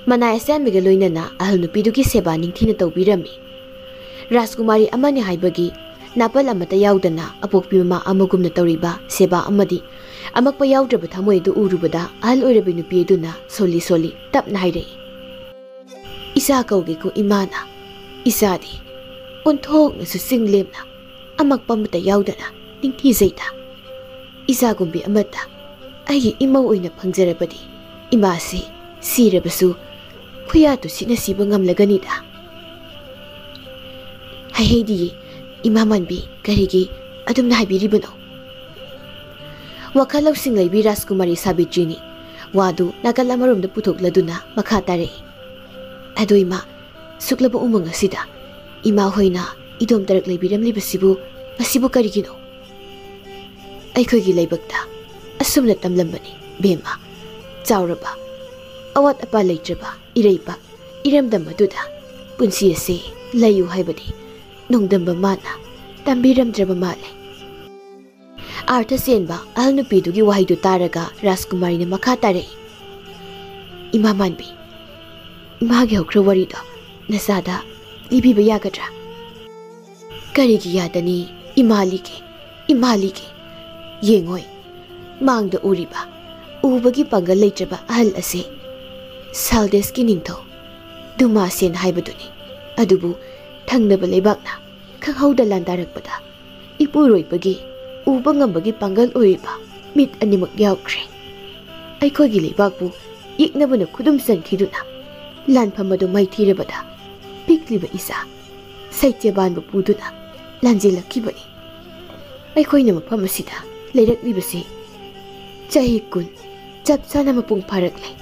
ꯃꯅꯥꯏ ꯑꯆꯥꯟꯕꯤꯒ ꯂꯣꯏꯅꯅ ꯑꯍꯜ ꯅꯨꯄꯤꯗꯨꯒꯤ ꯁꯦꯕꯥ ꯅꯤꯡꯊꯤꯅ ꯇꯧꯕꯤꯔꯝꯃꯤ꯫ ꯔꯥꯖꯀꯨꯃꯥꯔꯤ ꯑꯃꯅꯤ ꯍꯥꯏꯕꯒꯤ ꯅꯥꯄꯜ ꯑꯃꯠꯇ ꯌꯥꯎꯗꯅ ꯑꯄꯣꯛꯄꯤ ꯃꯃꯥ ꯑꯃꯒꯨꯝꯅ ꯇꯧꯔꯤꯕ ꯁꯦꯕꯥ ꯑꯃꯗꯤ ꯑꯃꯛꯄ ꯌꯥꯎꯗ꯭ꯔꯕ ꯊꯃꯣꯏ ꯑꯗꯨ ꯎꯔꯨꯕꯗ ꯑꯍꯜ ꯑꯣꯏꯔꯕꯤ ꯅꯨꯄꯤ ꯑꯗꯨꯅ ꯁꯣꯜꯂꯤ ꯁꯣꯜꯂꯤ ꯇꯞꯅ ꯍꯥꯏꯔꯛꯏ, "ꯏꯆꯥ ꯀꯧꯒꯦꯀꯣ ꯏꯃꯥꯅ꯫ ꯏꯆꯥꯗꯤ ꯑꯣꯟꯊꯣꯛꯅꯁꯨ ꯆꯤꯡ ꯂꯦꯝꯅ ꯑꯃꯛꯄ ꯑꯃꯠꯇ ꯌꯥꯎꯗꯅ ꯅꯤꯡꯊꯤꯖꯩꯗ꯫ ꯏꯆꯥꯒꯨꯝꯕꯤ ꯑꯃꯠꯇ ꯑꯩꯒꯤ ꯏꯃꯧ ꯑꯣꯏꯅ ꯐꯪꯖꯔꯕꯗꯤ ꯏꯃꯥꯁꯤ ꯁꯤꯔꯕꯁꯨ ꯈꯨꯌꯥ ꯇꯨꯁꯤꯠꯅ ꯁꯤꯕ ꯉꯝꯂꯒꯅꯤꯗ꯫" "ꯍꯩꯍꯩꯗꯤꯌꯦ, ꯏꯃꯥ ꯃꯥꯟꯕꯤ, ꯀꯔꯤꯒꯤ ꯑꯗꯨꯝꯅ ꯍꯥꯏꯕꯤꯔꯤꯕꯅꯣ?" ꯋꯥꯈꯜ ꯂꯧꯁꯤꯡ ꯂꯩꯕꯤ ꯔꯥꯖꯀꯨꯃꯥꯔꯤ ꯁꯥꯕꯤꯇ꯭ꯔꯤꯅꯤ ꯋꯥꯗꯨ ꯅꯥꯀꯜ ꯑꯃꯔꯣꯝꯗ ꯄꯨꯊꯣꯛꯂꯗꯨꯅ ꯃꯈꯥ ꯇꯥꯔꯛꯏ, "ꯑꯗꯣ ꯏꯃꯥ, ꯁꯨꯛꯂꯕ ꯎꯃꯪ ꯑꯁꯤꯗ ꯏꯃꯥ ꯍꯣꯏꯅ ꯏꯗꯣꯝ ꯇꯔꯛ ꯂꯩꯕꯤꯔꯝꯂꯤꯕꯁꯤꯕꯨ ꯃꯁꯤꯕꯨ ꯀꯔꯤꯒꯤꯅꯣ? ꯑꯩꯈꯣꯏꯒꯤ ꯂꯩꯕꯛꯇ ꯑꯁꯨꯝꯅ ꯇꯝꯂꯝꯕꯅꯤ ꯕꯦꯝꯃ꯫ ꯆꯥꯎꯔꯕ, ꯑꯋꯥꯠ ꯑꯄꯥ ꯂꯩꯇ꯭ꯔꯕ ꯏꯔꯩꯄꯥꯛ ꯏꯔꯝꯗꯝ ꯑꯗꯨꯗ ꯄꯨꯟꯁꯤ ꯑꯁꯤ ꯂꯩꯌꯨ ꯍꯥꯏꯕꯗꯤ ꯅꯣꯡꯗꯝꯕ ꯃꯥꯅ ꯇꯝꯕꯤꯔꯝꯗ꯭ꯔꯕ ꯃꯥꯜꯂꯦ꯫" ꯑꯥꯔꯊ ꯆꯦꯟꯕ ꯑꯍꯜ ꯅꯨꯄꯤꯗꯨꯒꯤ ꯋꯥꯍꯩꯗꯨ ꯇꯥꯔꯒ ꯔꯥꯖꯀꯨꯃꯥꯔꯤꯅ ꯃꯈꯥ ꯇꯥꯔꯛꯏ, "ꯏꯃꯥ ꯃꯥꯟꯕꯤ, ꯏꯃꯥꯒꯤ ꯍꯧꯈ꯭ꯔ ꯋꯥꯔꯤꯗꯣ ꯅꯆꯥꯗ ꯂꯤꯕꯤꯕ ꯌꯥꯒꯗ꯭ꯔꯥ?" "ꯀꯔꯤꯒꯤ ꯌꯥꯗꯅꯤ? ꯏꯃꯥ ꯂꯤꯒꯦ, ꯏꯃꯥ ꯂꯤꯒꯦ꯫ ꯌꯦꯡꯉꯣꯏ, ꯃꯥꯡꯗ ꯎꯔꯤꯕ, ꯎꯕꯒꯤ ꯄꯥꯡꯒꯜ ꯂꯩꯇ꯭ꯔꯕ ꯑꯍꯜ ꯑꯁꯦ ꯁꯥꯜꯗꯦꯁꯀꯤ ꯅꯤꯡꯊꯧ ꯗꯨꯃꯥꯁꯦꯟ ꯍꯥꯏꯕꯗꯨꯅꯤ꯫ ꯑꯗꯨꯕꯨ ꯊꯪꯅꯕ ꯂꯩꯕꯥꯛꯅ ꯈꯪꯍꯧꯗ ꯂꯥꯟꯗꯥꯔꯛꯄꯗ ꯏꯄꯨꯔꯣꯏꯕꯒꯤ ꯎꯕ ꯉꯝꯕꯒꯤ ꯄꯥꯡꯒꯜ ꯑꯣꯏꯔꯤꯕ ꯃꯤꯠ ꯑꯅꯤꯃꯛ ꯌꯥꯎꯈ꯭ꯔꯦ꯫ ꯑꯩꯈꯣꯏꯒꯤ ꯂꯩꯕꯥꯛꯄꯨ ꯌꯦꯛꯅꯕꯅ ꯈꯨꯗꯨꯝ ꯆꯟꯈꯤꯗꯨꯅ ꯂꯥꯟꯐꯝ ꯑꯗꯨ ꯃꯥꯏꯊꯤꯔꯕꯗ ꯄꯤꯛꯂꯤꯕ ꯏꯆꯥ ꯁꯩꯇ꯭ꯌꯕꯥꯟꯕꯨ ꯄꯨꯗꯨꯅ ꯂꯥꯟꯖꯦꯜꯂꯛꯈꯤꯕꯅꯤ꯫ ꯑꯩꯈꯣꯏꯅ ꯃꯐꯝ ꯑꯁꯤꯗ ꯂꯩꯔꯛꯂꯤꯕꯁꯤ ꯆꯍꯤ ꯀꯨꯟ ꯆꯞ ꯆꯥꯅ ꯃꯄꯨꯡ ꯐꯥꯔꯛꯂꯦ꯫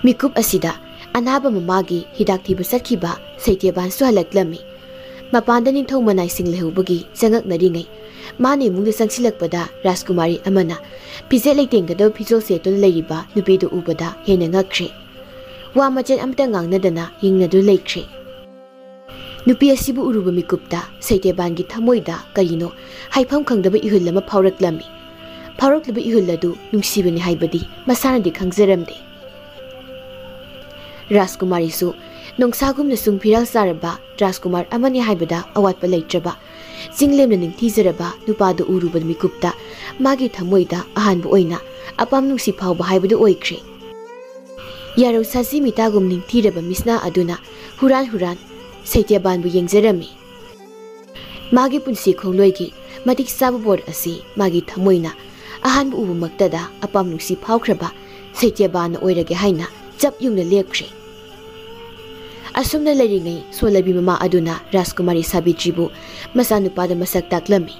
ꯃꯤꯀꯨꯞ ꯑꯁꯤꯗ ꯑꯅꯥꯕ ꯃꯃꯥꯒꯤ ꯍꯤꯗꯥꯛ ꯊꯤꯕ ꯆꯠꯈꯤꯕ ꯁꯩꯇ꯭ꯌꯕꯥꯟꯁꯨ ꯍꯜꯂꯛꯂꯝꯃꯤ꯫ ꯃꯄꯥꯟꯗ ꯅꯤꯡꯊꯧ ꯃꯅꯥꯏꯁꯤꯡ ꯂꯩꯍꯧꯕꯒꯤ ꯆꯉꯛꯅꯔꯤꯉꯩ, ꯃꯥꯅ ꯏꯃꯨꯡꯗ ꯆꯪꯁꯤꯜꯂꯛꯄꯗ ꯔꯥꯖꯀꯨꯃꯥꯔꯤ ꯑꯃꯅ ꯐꯤꯖꯦꯠ ꯂꯩꯇꯦꯡꯒꯗꯕ ꯐꯤꯖꯣꯜ ꯁꯦꯠꯇꯨꯅ ꯂꯩꯔꯤꯕ ꯅꯨꯄꯤꯗꯨ ꯎꯕꯗ ꯍꯦꯟꯅ ꯉꯛꯈ꯭ꯔꯦ꯫ ꯋꯥ ꯃꯆꯦꯠ ꯑꯃꯇ ꯉꯥꯡꯅꯗꯅ ꯌꯦꯡꯅꯗꯨꯅ ꯂꯩꯈ꯭ꯔꯦ꯫ ꯅꯨꯄꯤ ꯑꯁꯤꯕꯨ ꯎꯔꯨꯕ ꯃꯤꯀꯨꯞꯇ ꯁꯩꯇ꯭ꯌꯕꯥꯟꯒꯤ ꯊꯃꯣꯏꯗ ꯀꯔꯤꯅꯣ ꯍꯥꯏꯐꯝ ꯈꯪꯗꯕ ꯏꯍꯨꯜ ꯑꯃ ꯐꯥꯎꯔꯛꯂꯝꯃꯤ꯫ ꯐꯥꯎꯔꯛꯂꯤꯕ ꯏꯍꯨꯜ ꯑꯗꯨ ꯅꯨꯡꯁꯤꯕꯅꯤ ꯍꯥꯏꯕꯗꯤ ꯃꯁꯥꯅꯗꯤ ꯈꯪꯖꯔꯝꯗꯦ꯫ ꯔꯥꯖꯀꯨꯃꯥꯔꯤꯁꯨ ꯅꯣꯡꯁꯥꯒꯨꯝꯅ ꯁꯨꯝ ꯐꯤꯔꯥꯜ ꯆꯥꯔꯕ ꯔꯥꯖꯀꯨꯃꯥꯔ ꯑꯃꯅꯤ ꯍꯥꯏꯕꯗ ꯑꯋꯥꯠꯄ ꯂꯩꯇ꯭ꯔꯕ, ꯆꯤꯡꯂꯦꯝꯅ ꯅꯤꯡꯊꯤꯖꯔꯕ ꯅꯨꯄꯥꯗꯨ ꯎꯔꯨꯕ ꯃꯤꯀꯨꯞꯇ ꯃꯥꯒꯤ ꯊꯃꯣꯏꯗ ꯑꯍꯥꯟꯕ ꯑꯣꯏꯅ ꯑꯄꯥꯝ ꯅꯨꯡꯁꯤ ꯐꯥꯎꯕ ꯍꯥꯏꯕꯗꯨ ꯑꯣꯏꯈ꯭ꯔꯦ꯫ ꯌꯥꯔꯧ ꯁꯥꯖꯤ ꯃꯤꯇꯥꯒꯨꯝ ꯅꯤꯡꯊꯤꯔꯕ ꯃꯤꯁꯅꯥ ꯑꯗꯨꯅ ꯍꯨꯔꯥꯟ ꯍꯨꯔꯥꯟ ꯁꯩꯇ꯭ꯌꯕꯥꯟꯕꯨ ꯌꯦꯡꯖꯔꯝꯃꯤ꯫ ꯃꯥꯒꯤ ꯄꯨꯟꯁꯤ ꯈꯣꯡꯂꯣꯏꯒꯤ ꯃꯇꯤꯛ ꯆꯥꯕ ꯕꯣꯔ ꯑꯁꯤ ꯃꯥꯒꯤ ꯊꯃꯣꯏꯅ ꯑꯍꯥꯟꯕ ꯎꯕꯃꯛꯇꯗ ꯑꯄꯥꯝ ꯅꯨꯡꯁꯤ ꯐꯥꯎꯈ꯭ꯔꯕ ꯁꯩꯇ꯭ꯌꯕꯥꯟꯅ ꯑꯣꯏꯔꯒꯦ ꯍꯥꯏꯅ ꯆꯞ ꯌꯨꯡꯅ ꯂꯦꯞꯈ꯭ꯔꯦ꯫ ꯑꯁꯨꯝꯅ ꯂꯩꯔꯤꯉꯩ ꯁꯣꯂꯕꯤ ꯃꯃꯥ ꯑꯗꯨꯅ ꯔꯥꯖꯀꯨꯃꯥꯔꯤ ꯁꯥꯕꯤꯇ꯭ꯔꯤꯕꯨ ꯃꯆꯥꯅꯨꯄꯥꯗ ꯃꯁꯛ ꯇꯥꯛꯂꯝꯃꯤ꯫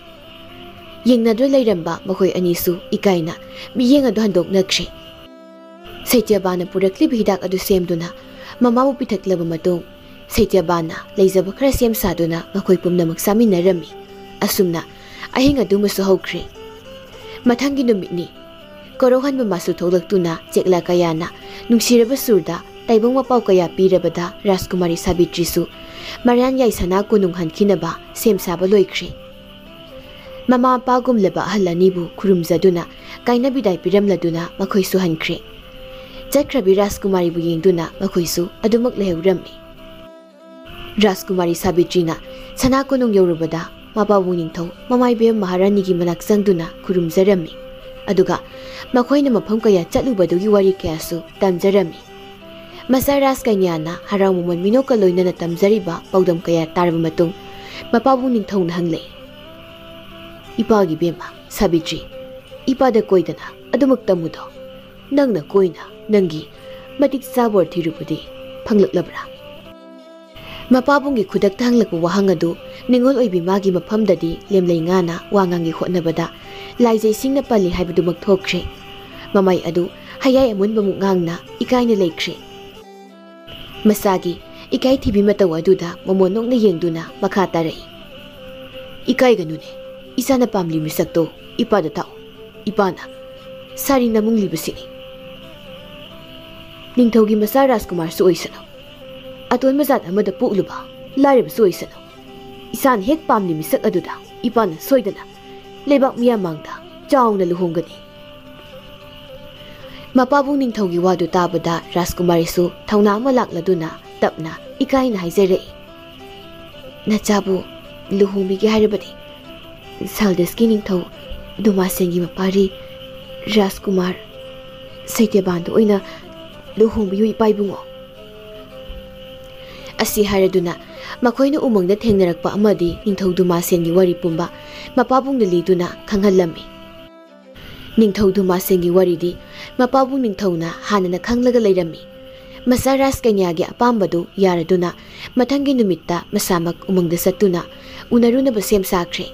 ꯌꯦꯡꯅꯗꯨꯅ ꯂꯩꯔꯝꯕ ꯃꯈꯣꯏ ꯑꯅꯤꯁꯨ ꯏꯀꯥꯏꯅ ꯃꯤꯠꯌꯦꯡ ꯑꯗꯨ ꯍꯟꯗꯣꯛꯅꯈ꯭ꯔꯦ꯫ ꯁꯩꯇ꯭ꯌꯕꯥꯟꯅ ꯄꯨꯔꯛꯂꯤꯕ ꯍꯤꯗꯥꯛ ꯑꯗꯨ ꯁꯦꯝꯗꯨꯅ ꯃꯃꯥꯕꯨ ꯄꯤꯊꯛꯂꯕ ꯃꯇꯨꯡ, ꯁꯩꯇ꯭ꯌꯕꯥꯟꯅ ꯂꯩꯖꯕ ꯈꯔ ꯁꯦꯝ ꯁꯥꯗꯨꯅ ꯃꯈꯣꯏ ꯄꯨꯝꯅꯃꯛ ꯆꯥꯃꯤꯟꯅꯔꯝꯃꯤ꯫ ꯑꯁꯨꯝꯅ ꯑꯍꯤꯡ ꯑꯗꯨꯃꯁꯨ ꯍꯧꯈ꯭ꯔꯦ꯫ ꯃꯊꯪꯒꯤ ꯅꯨꯃꯤꯠꯅꯤ꯫ ꯀꯣꯔꯧꯍꯟꯕ ꯃꯥꯁꯨ ꯊꯣꯛꯂꯛꯇꯨꯅ ꯆꯦꯛꯂꯥ ꯀꯌꯥꯅ ꯅꯨꯡꯁꯤꯔꯕ ꯁꯨꯔꯗ ꯇꯥꯏꯕꯪ ꯃꯄꯥꯎ ꯀꯌꯥ ꯄꯤꯔꯕꯗ ꯔꯥꯖꯀꯨꯃꯥꯔꯤ ꯁꯥꯕꯤꯇ꯭ꯔꯤꯁꯨ ꯃꯔꯥꯟ ꯌꯥꯏ ꯁꯅꯥ ꯀꯣꯅꯨꯡ ꯍꯟꯈꯤꯅꯕ ꯁꯦꯝ ꯁꯥꯕ ꯂꯣꯏꯈ꯭ꯔꯦ꯫ ꯃꯃꯥ ꯃꯄꯥꯒꯨꯝꯂꯕ ꯑꯍꯜ ꯑꯅꯤꯕꯨ ꯈꯨꯔꯨꯝꯖꯗꯨꯅ ꯀꯥꯏꯅ ꯕꯤꯗꯥꯏ ꯄꯤꯔꯝꯂꯗꯨꯅ ꯃꯈꯣꯏꯁꯨ ꯍꯟꯈ꯭ꯔꯦ꯫ ꯆꯠꯈ꯭ꯔꯕꯤ ꯔꯥꯖꯀꯨꯃꯥꯔꯤꯕꯨ ꯌꯦꯡꯗꯨꯅ ꯃꯈꯣꯏꯁꯨ ꯑꯗꯨꯃꯛ ꯂꯩꯍꯧꯔꯝꯃꯤ꯫ ꯔꯥꯖꯀꯨꯃꯥꯔꯤ ꯁꯥꯕꯤꯇ꯭ꯔꯤꯅ ꯁꯅꯥ ꯀꯣꯅꯨꯡ ꯌꯧꯔꯨꯕꯗ ꯃꯄꯥꯕꯨꯡ ꯅꯤꯡꯊꯧ ꯃꯃꯥ ꯏꯕꯦꯝ ꯃꯍꯥꯔꯥꯅꯤꯒꯤ ꯃꯅꯥꯛ ꯆꯪꯗꯨꯅ ꯈꯨꯔꯨꯝꯖꯔꯝꯃꯤ꯫ ꯑꯗꯨꯒ ꯃꯈꯣꯏꯅ ꯃꯐꯝ ꯀꯌꯥ ꯆꯠꯂꯨꯕꯗꯨꯒꯤ ꯋꯥꯔꯤ ꯀꯌꯥꯁꯨ ꯇꯝꯖꯔꯝꯃꯤ꯫ ꯃꯆꯥ ꯔꯥꯖ ꯀꯩꯅ꯭ꯌꯥꯅ ꯍꯔꯥꯎ ꯃꯃꯣꯟ ꯃꯤꯅꯣꯛꯀ ꯂꯣꯏꯅꯅ ꯇꯝꯖꯔꯤꯕ ꯄꯥꯎꯗꯝ ꯀꯌꯥ ꯇꯥꯔꯕ ꯃꯇꯨꯡ, ꯃꯄꯥꯕꯨꯡ ꯅꯤꯡꯊꯧꯅ ꯍꯪꯂꯛꯏ, "ꯏꯄꯥꯒꯤ ꯏꯕꯦꯝꯃ ꯁꯥꯕꯤꯇ꯭ꯔꯤ, ꯏꯄꯥꯗ ꯀꯣꯏꯗꯅ ꯑꯗꯨꯃꯛ ꯇꯝꯃꯨꯗꯣ꯫ ꯅꯪꯅ ꯀꯣꯏꯅ ꯅꯪꯒꯤ ꯃꯇꯤꯛ ꯆꯥꯕ ꯑꯣꯏ ꯊꯤꯔꯨꯕꯗꯤ ꯐꯪꯂꯛꯂꯕ꯭ꯔꯥ?" ꯃꯄꯥꯕꯨꯡꯒꯤ ꯈꯨꯗꯛꯇ ꯍꯪꯂꯛꯄ ꯋꯥꯍꯪ ꯑꯗꯨ ꯅꯤꯡꯉꯣꯜ ꯑꯣꯏꯕꯤ ꯃꯥꯒꯤ ꯃꯐꯝꯗꯗꯤ ꯂꯦꯝꯂꯩ ꯉꯥꯅ ꯋꯥ ꯉꯥꯡꯒꯦ ꯍꯣꯠꯅꯕꯗ, ꯂꯥꯏꯖꯩꯁꯤꯡꯅ ꯄꯜꯂꯤ ꯍꯥꯏꯕꯗꯨꯃꯛ ꯊꯣꯛꯈ꯭ꯔꯦ꯫ ꯃꯃꯥꯏ ꯑꯗꯨ ꯍꯌꯥꯏ ꯑꯃꯨꯟꯕꯃꯨꯛ ꯉꯥꯡꯅ ꯏꯀꯥꯏꯅ ꯂꯩꯈ꯭ꯔꯦ꯫ ꯃꯆꯥꯒꯤ ꯏꯀꯥꯏꯊꯤꯕꯤ ꯃꯇꯧ ꯑꯗꯨꯗ ꯃꯃꯣꯟ ꯅꯣꯛꯅ ꯌꯦꯡꯗꯨꯅ ꯃꯈꯥ ꯇꯥꯔꯛꯏ, "ꯏꯀꯥꯏꯒꯅꯨꯅꯦ, ꯏꯆꯥꯅ ꯄꯥꯝꯂꯤ ꯃꯤꯁꯛꯇꯣ ꯏꯄꯥꯗ ꯇꯥꯛꯑꯣ꯫ ꯏꯄꯥꯅ ꯁꯥꯔꯤ ꯅꯃꯨꯡꯂꯤꯕꯁꯤꯅꯤ꯫ ꯅꯤꯡꯊꯧꯒꯤ ꯃꯆꯥ ꯔꯥꯖꯀꯨꯃꯥꯔꯁꯨ ꯑꯣꯏꯁꯅꯨ, ꯑꯇꯣꯟꯕ ꯖꯥꯠ ꯑꯃꯗ ꯄꯣꯛꯂꯨꯕ ꯂꯥꯏꯔꯕꯁꯨ ꯑꯣꯏꯁꯅꯨ, ꯏꯆꯥꯅ ꯍꯦꯛ ꯄꯥꯝꯂꯤ ꯃꯤꯁꯛ ꯑꯗꯨꯗ ꯏꯄꯥꯅ ꯁꯣꯏꯗꯅ ꯂꯩꯕꯥꯛ ꯃꯤꯌꯥꯝ ꯃꯥꯡꯗ ꯆꯥꯎꯅ ꯂꯨꯍꯣꯡꯒꯅꯤ꯫" ꯃꯄꯥꯕꯨꯡ ꯅꯤꯡꯊꯧꯒꯤ ꯋꯥꯗꯨ ꯇꯥꯕꯗ ꯔꯥꯖꯀꯨꯃꯥꯔꯤꯁꯨ ꯊꯧꯅꯥ ꯑꯃ ꯂꯥꯛꯂꯗꯨꯅ ꯇꯞꯅ ꯏꯀꯥꯏꯅ ꯍꯥꯏꯖꯔꯛꯏ, "ꯅꯆꯥꯕꯨ ꯂꯨꯍꯣꯡꯕꯤꯒꯦ ꯍꯥꯏꯔꯕꯗꯤ ꯁꯥꯜꯗꯦꯁꯀꯤ ꯅꯤꯡꯊꯧ ꯗꯨꯃꯥꯁꯦꯟꯒꯤ ꯃꯄꯥꯔꯤ ꯔꯥꯖꯀꯨꯃꯥꯔ ꯁꯩꯇ꯭ꯌꯕꯥꯟꯗ ꯑꯣꯏꯅ ꯂꯨꯍꯣꯡꯕꯤꯌꯨ ꯏꯄꯥ ꯏꯕꯨꯡꯉꯣ꯫" ꯑꯁꯤ ꯍꯥꯏꯔꯗꯨꯅ ꯃꯈꯣꯏꯅ ꯎꯃꯪꯗ ꯊꯦꯡꯅꯔꯛꯄ ꯑꯃꯗꯤ ꯅꯤꯡꯊꯧ ꯗꯨꯃꯥꯁꯦꯟꯒꯤ ꯋꯥꯔꯤ ꯄꯨꯝꯕ ꯃꯄꯥꯕꯨꯡꯗ ꯂꯤꯗꯨꯅ ꯈꯪꯍꯜꯂꯝꯃꯤ꯫ ꯅꯤꯡꯊꯧ ꯗꯨꯃꯥꯁꯦꯟꯒꯤ ꯋꯥꯔꯤꯗꯤ ꯃꯄꯥꯕꯨꯡ ꯅꯤꯡꯊꯧꯅ ꯍꯥꯟꯅꯅ ꯈꯪꯂꯒ ꯂꯩꯔꯝꯃꯤ꯫ ꯃꯆꯥ ꯔꯥꯖꯀꯩꯅ꯭ꯌꯥꯒꯤ ꯑꯄꯥꯝꯕꯗꯨ ꯌꯥꯔꯗꯨꯅ ꯃꯊꯪꯒꯤ ꯅꯨꯃꯤꯠꯇ ꯃꯁꯥꯃꯛ ꯎꯃꯪꯗ ꯆꯠꯇꯨꯅ ꯎꯅꯔꯨꯅꯕ ꯁꯦꯝ ꯁꯥꯈ꯭ꯔꯦ꯫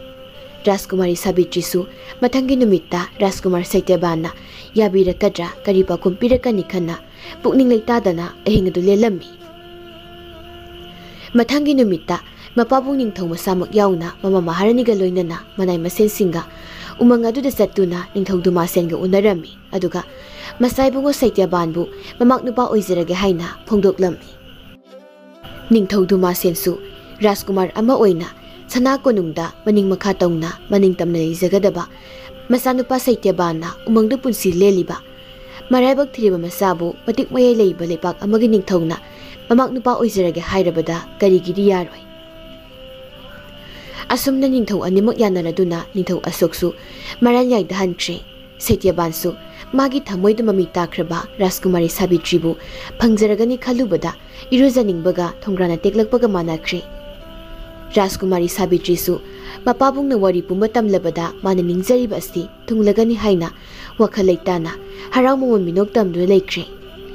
ꯔꯥꯖꯀꯨꯃꯥꯔꯤ ꯁꯥꯕꯤꯇ꯭ꯔꯤꯁꯨ ꯃꯊꯪꯒꯤ ꯅꯨꯃꯤꯠꯇ ꯔꯥꯖꯀꯨꯃꯥꯔ ꯁꯩꯇ꯭ꯌꯕꯥꯟꯅ ꯌꯥꯕꯤꯔꯛꯀꯗ꯭ꯔꯥ, ꯀꯔꯤ ꯄꯥꯎꯈꯨꯝ ꯄꯤꯔꯛꯀꯅꯤ ꯈꯟꯅ ꯄꯨꯛꯅꯤꯡ ꯂꯩꯇꯥꯗꯅ ꯑꯍꯤꯡ ꯑꯗꯨ ꯂꯦꯜꯂꯝꯃꯤ꯫ ꯃꯊꯪꯒꯤ ꯅꯨꯃꯤꯠꯇ ꯃꯄꯥꯕꯨꯡ ꯅꯤꯡꯊꯧ ꯃꯁꯥꯃꯛ ꯌꯥꯎꯅ ꯃꯃꯥ ꯃꯍꯥꯔꯥꯅꯤꯒ ꯂꯣꯏꯅꯅ ꯃꯅꯥꯏ ꯃꯁꯦꯟꯁꯤꯡꯒ ꯎꯃꯪ ꯑꯗꯨꯗ ꯆꯠꯇꯨꯅ ꯅꯤꯡꯊꯧ ꯗꯨꯃꯥꯁꯦꯟꯒ ꯎꯅꯔꯝꯃꯤ꯫ ꯑꯗꯨꯒ ꯃꯆꯥ ꯏꯕꯨꯡꯉꯣ ꯁꯩꯇ꯭ꯌꯕꯥꯟꯕꯨ ꯃꯃꯥꯛ ꯅꯨꯄꯥ ꯑꯣꯏꯖꯔꯒꯦ ꯍꯥꯏꯅ ꯐꯣꯡꯗꯣꯛꯂꯝꯃꯤ꯫ ꯅꯤꯡꯊꯧ ꯗꯨꯃꯥꯁꯦꯟꯁꯨ ꯔꯥꯖꯀꯨꯃꯥꯔ ꯑꯃ ꯑꯣꯏꯅ ꯁꯅꯥ ꯀꯣꯅꯨꯡꯗ ꯃꯅꯤꯡ ꯃꯈꯥ ꯇꯧꯅ ꯃꯅꯤꯡ ꯇꯝꯅ ꯂꯩꯖꯒꯗꯕ ꯃꯆꯥꯅꯨꯄꯥ ꯁꯩꯇ꯭ꯌꯕꯥꯟꯅ ꯎꯃꯪꯗ ꯄꯨꯟꯁꯤ ꯂꯦꯜꯂꯤꯕ ꯃꯔꯥꯏꯕꯛ ꯊꯤꯔꯕ ꯃꯆꯥꯕꯨ ꯃꯇꯤꯛ ꯃꯌꯥꯏ ꯂꯩꯕ ꯂꯩꯄꯥꯛ ꯑꯃꯒꯤ ꯅꯤꯡꯊꯧꯅ ꯃꯃꯥꯛ ꯅꯨꯄꯥ ꯑꯣꯏꯖꯔꯒꯦ ꯍꯥꯏꯔꯕꯗ ꯀꯔꯤꯒꯤꯗꯤ ꯌꯥꯔꯣꯏ? ꯑꯁꯨꯝꯅ ꯅꯤꯡꯊꯧ ꯑꯅꯤꯃꯛ ꯌꯥꯅꯔꯗꯨꯅ ꯅꯤꯡꯊꯧ ꯑꯁꯣꯛꯁꯨ ꯃꯔꯥꯟꯌꯥꯏꯗ ꯍꯟꯈ꯭ꯔꯦ꯫ ꯁꯩꯇ꯭ꯌꯕꯥꯟꯁꯨ ꯃꯥꯒꯤ ꯊꯃꯣꯏꯗ ꯃꯃꯤ ꯇꯥꯈ꯭ꯔꯕ ꯔꯥꯖꯀꯨꯃꯥꯔꯤ ꯁꯥꯕꯤꯇ꯭ꯔꯤꯕꯨ ꯐꯪꯖꯔꯒꯅꯤ ꯈꯜꯂꯨꯕꯗ ꯏꯔꯨꯖꯅꯤꯡꯕꯒ ꯊꯣꯡꯒ꯭ꯔꯥꯅ ꯇꯦꯛꯂꯛꯄꯒ ꯃꯥꯟꯅꯈ꯭ꯔꯦ꯫ ꯔꯥꯖꯀꯨꯃꯥꯔꯤ ꯁꯥꯕꯤꯇ꯭ꯔꯤꯁꯨ ꯃꯄꯥꯕꯨꯡꯅ ꯋꯥꯔꯤ ꯄꯨꯝꯕ ꯇꯝꯂꯕꯗ ꯃꯥꯅ ꯅꯤꯡꯖꯔꯤꯕ ꯑꯁꯤ ꯊꯨꯡꯂꯒꯅꯤ ꯍꯥꯏꯅ ꯋꯥꯈꯜ ꯂꯩꯇꯥꯅ ꯍꯔꯥꯎ ꯃꯃꯣꯟ ꯃꯤꯅꯣꯛ ꯇꯝꯗꯨꯅ ꯂꯩꯈ꯭ꯔꯦ꯫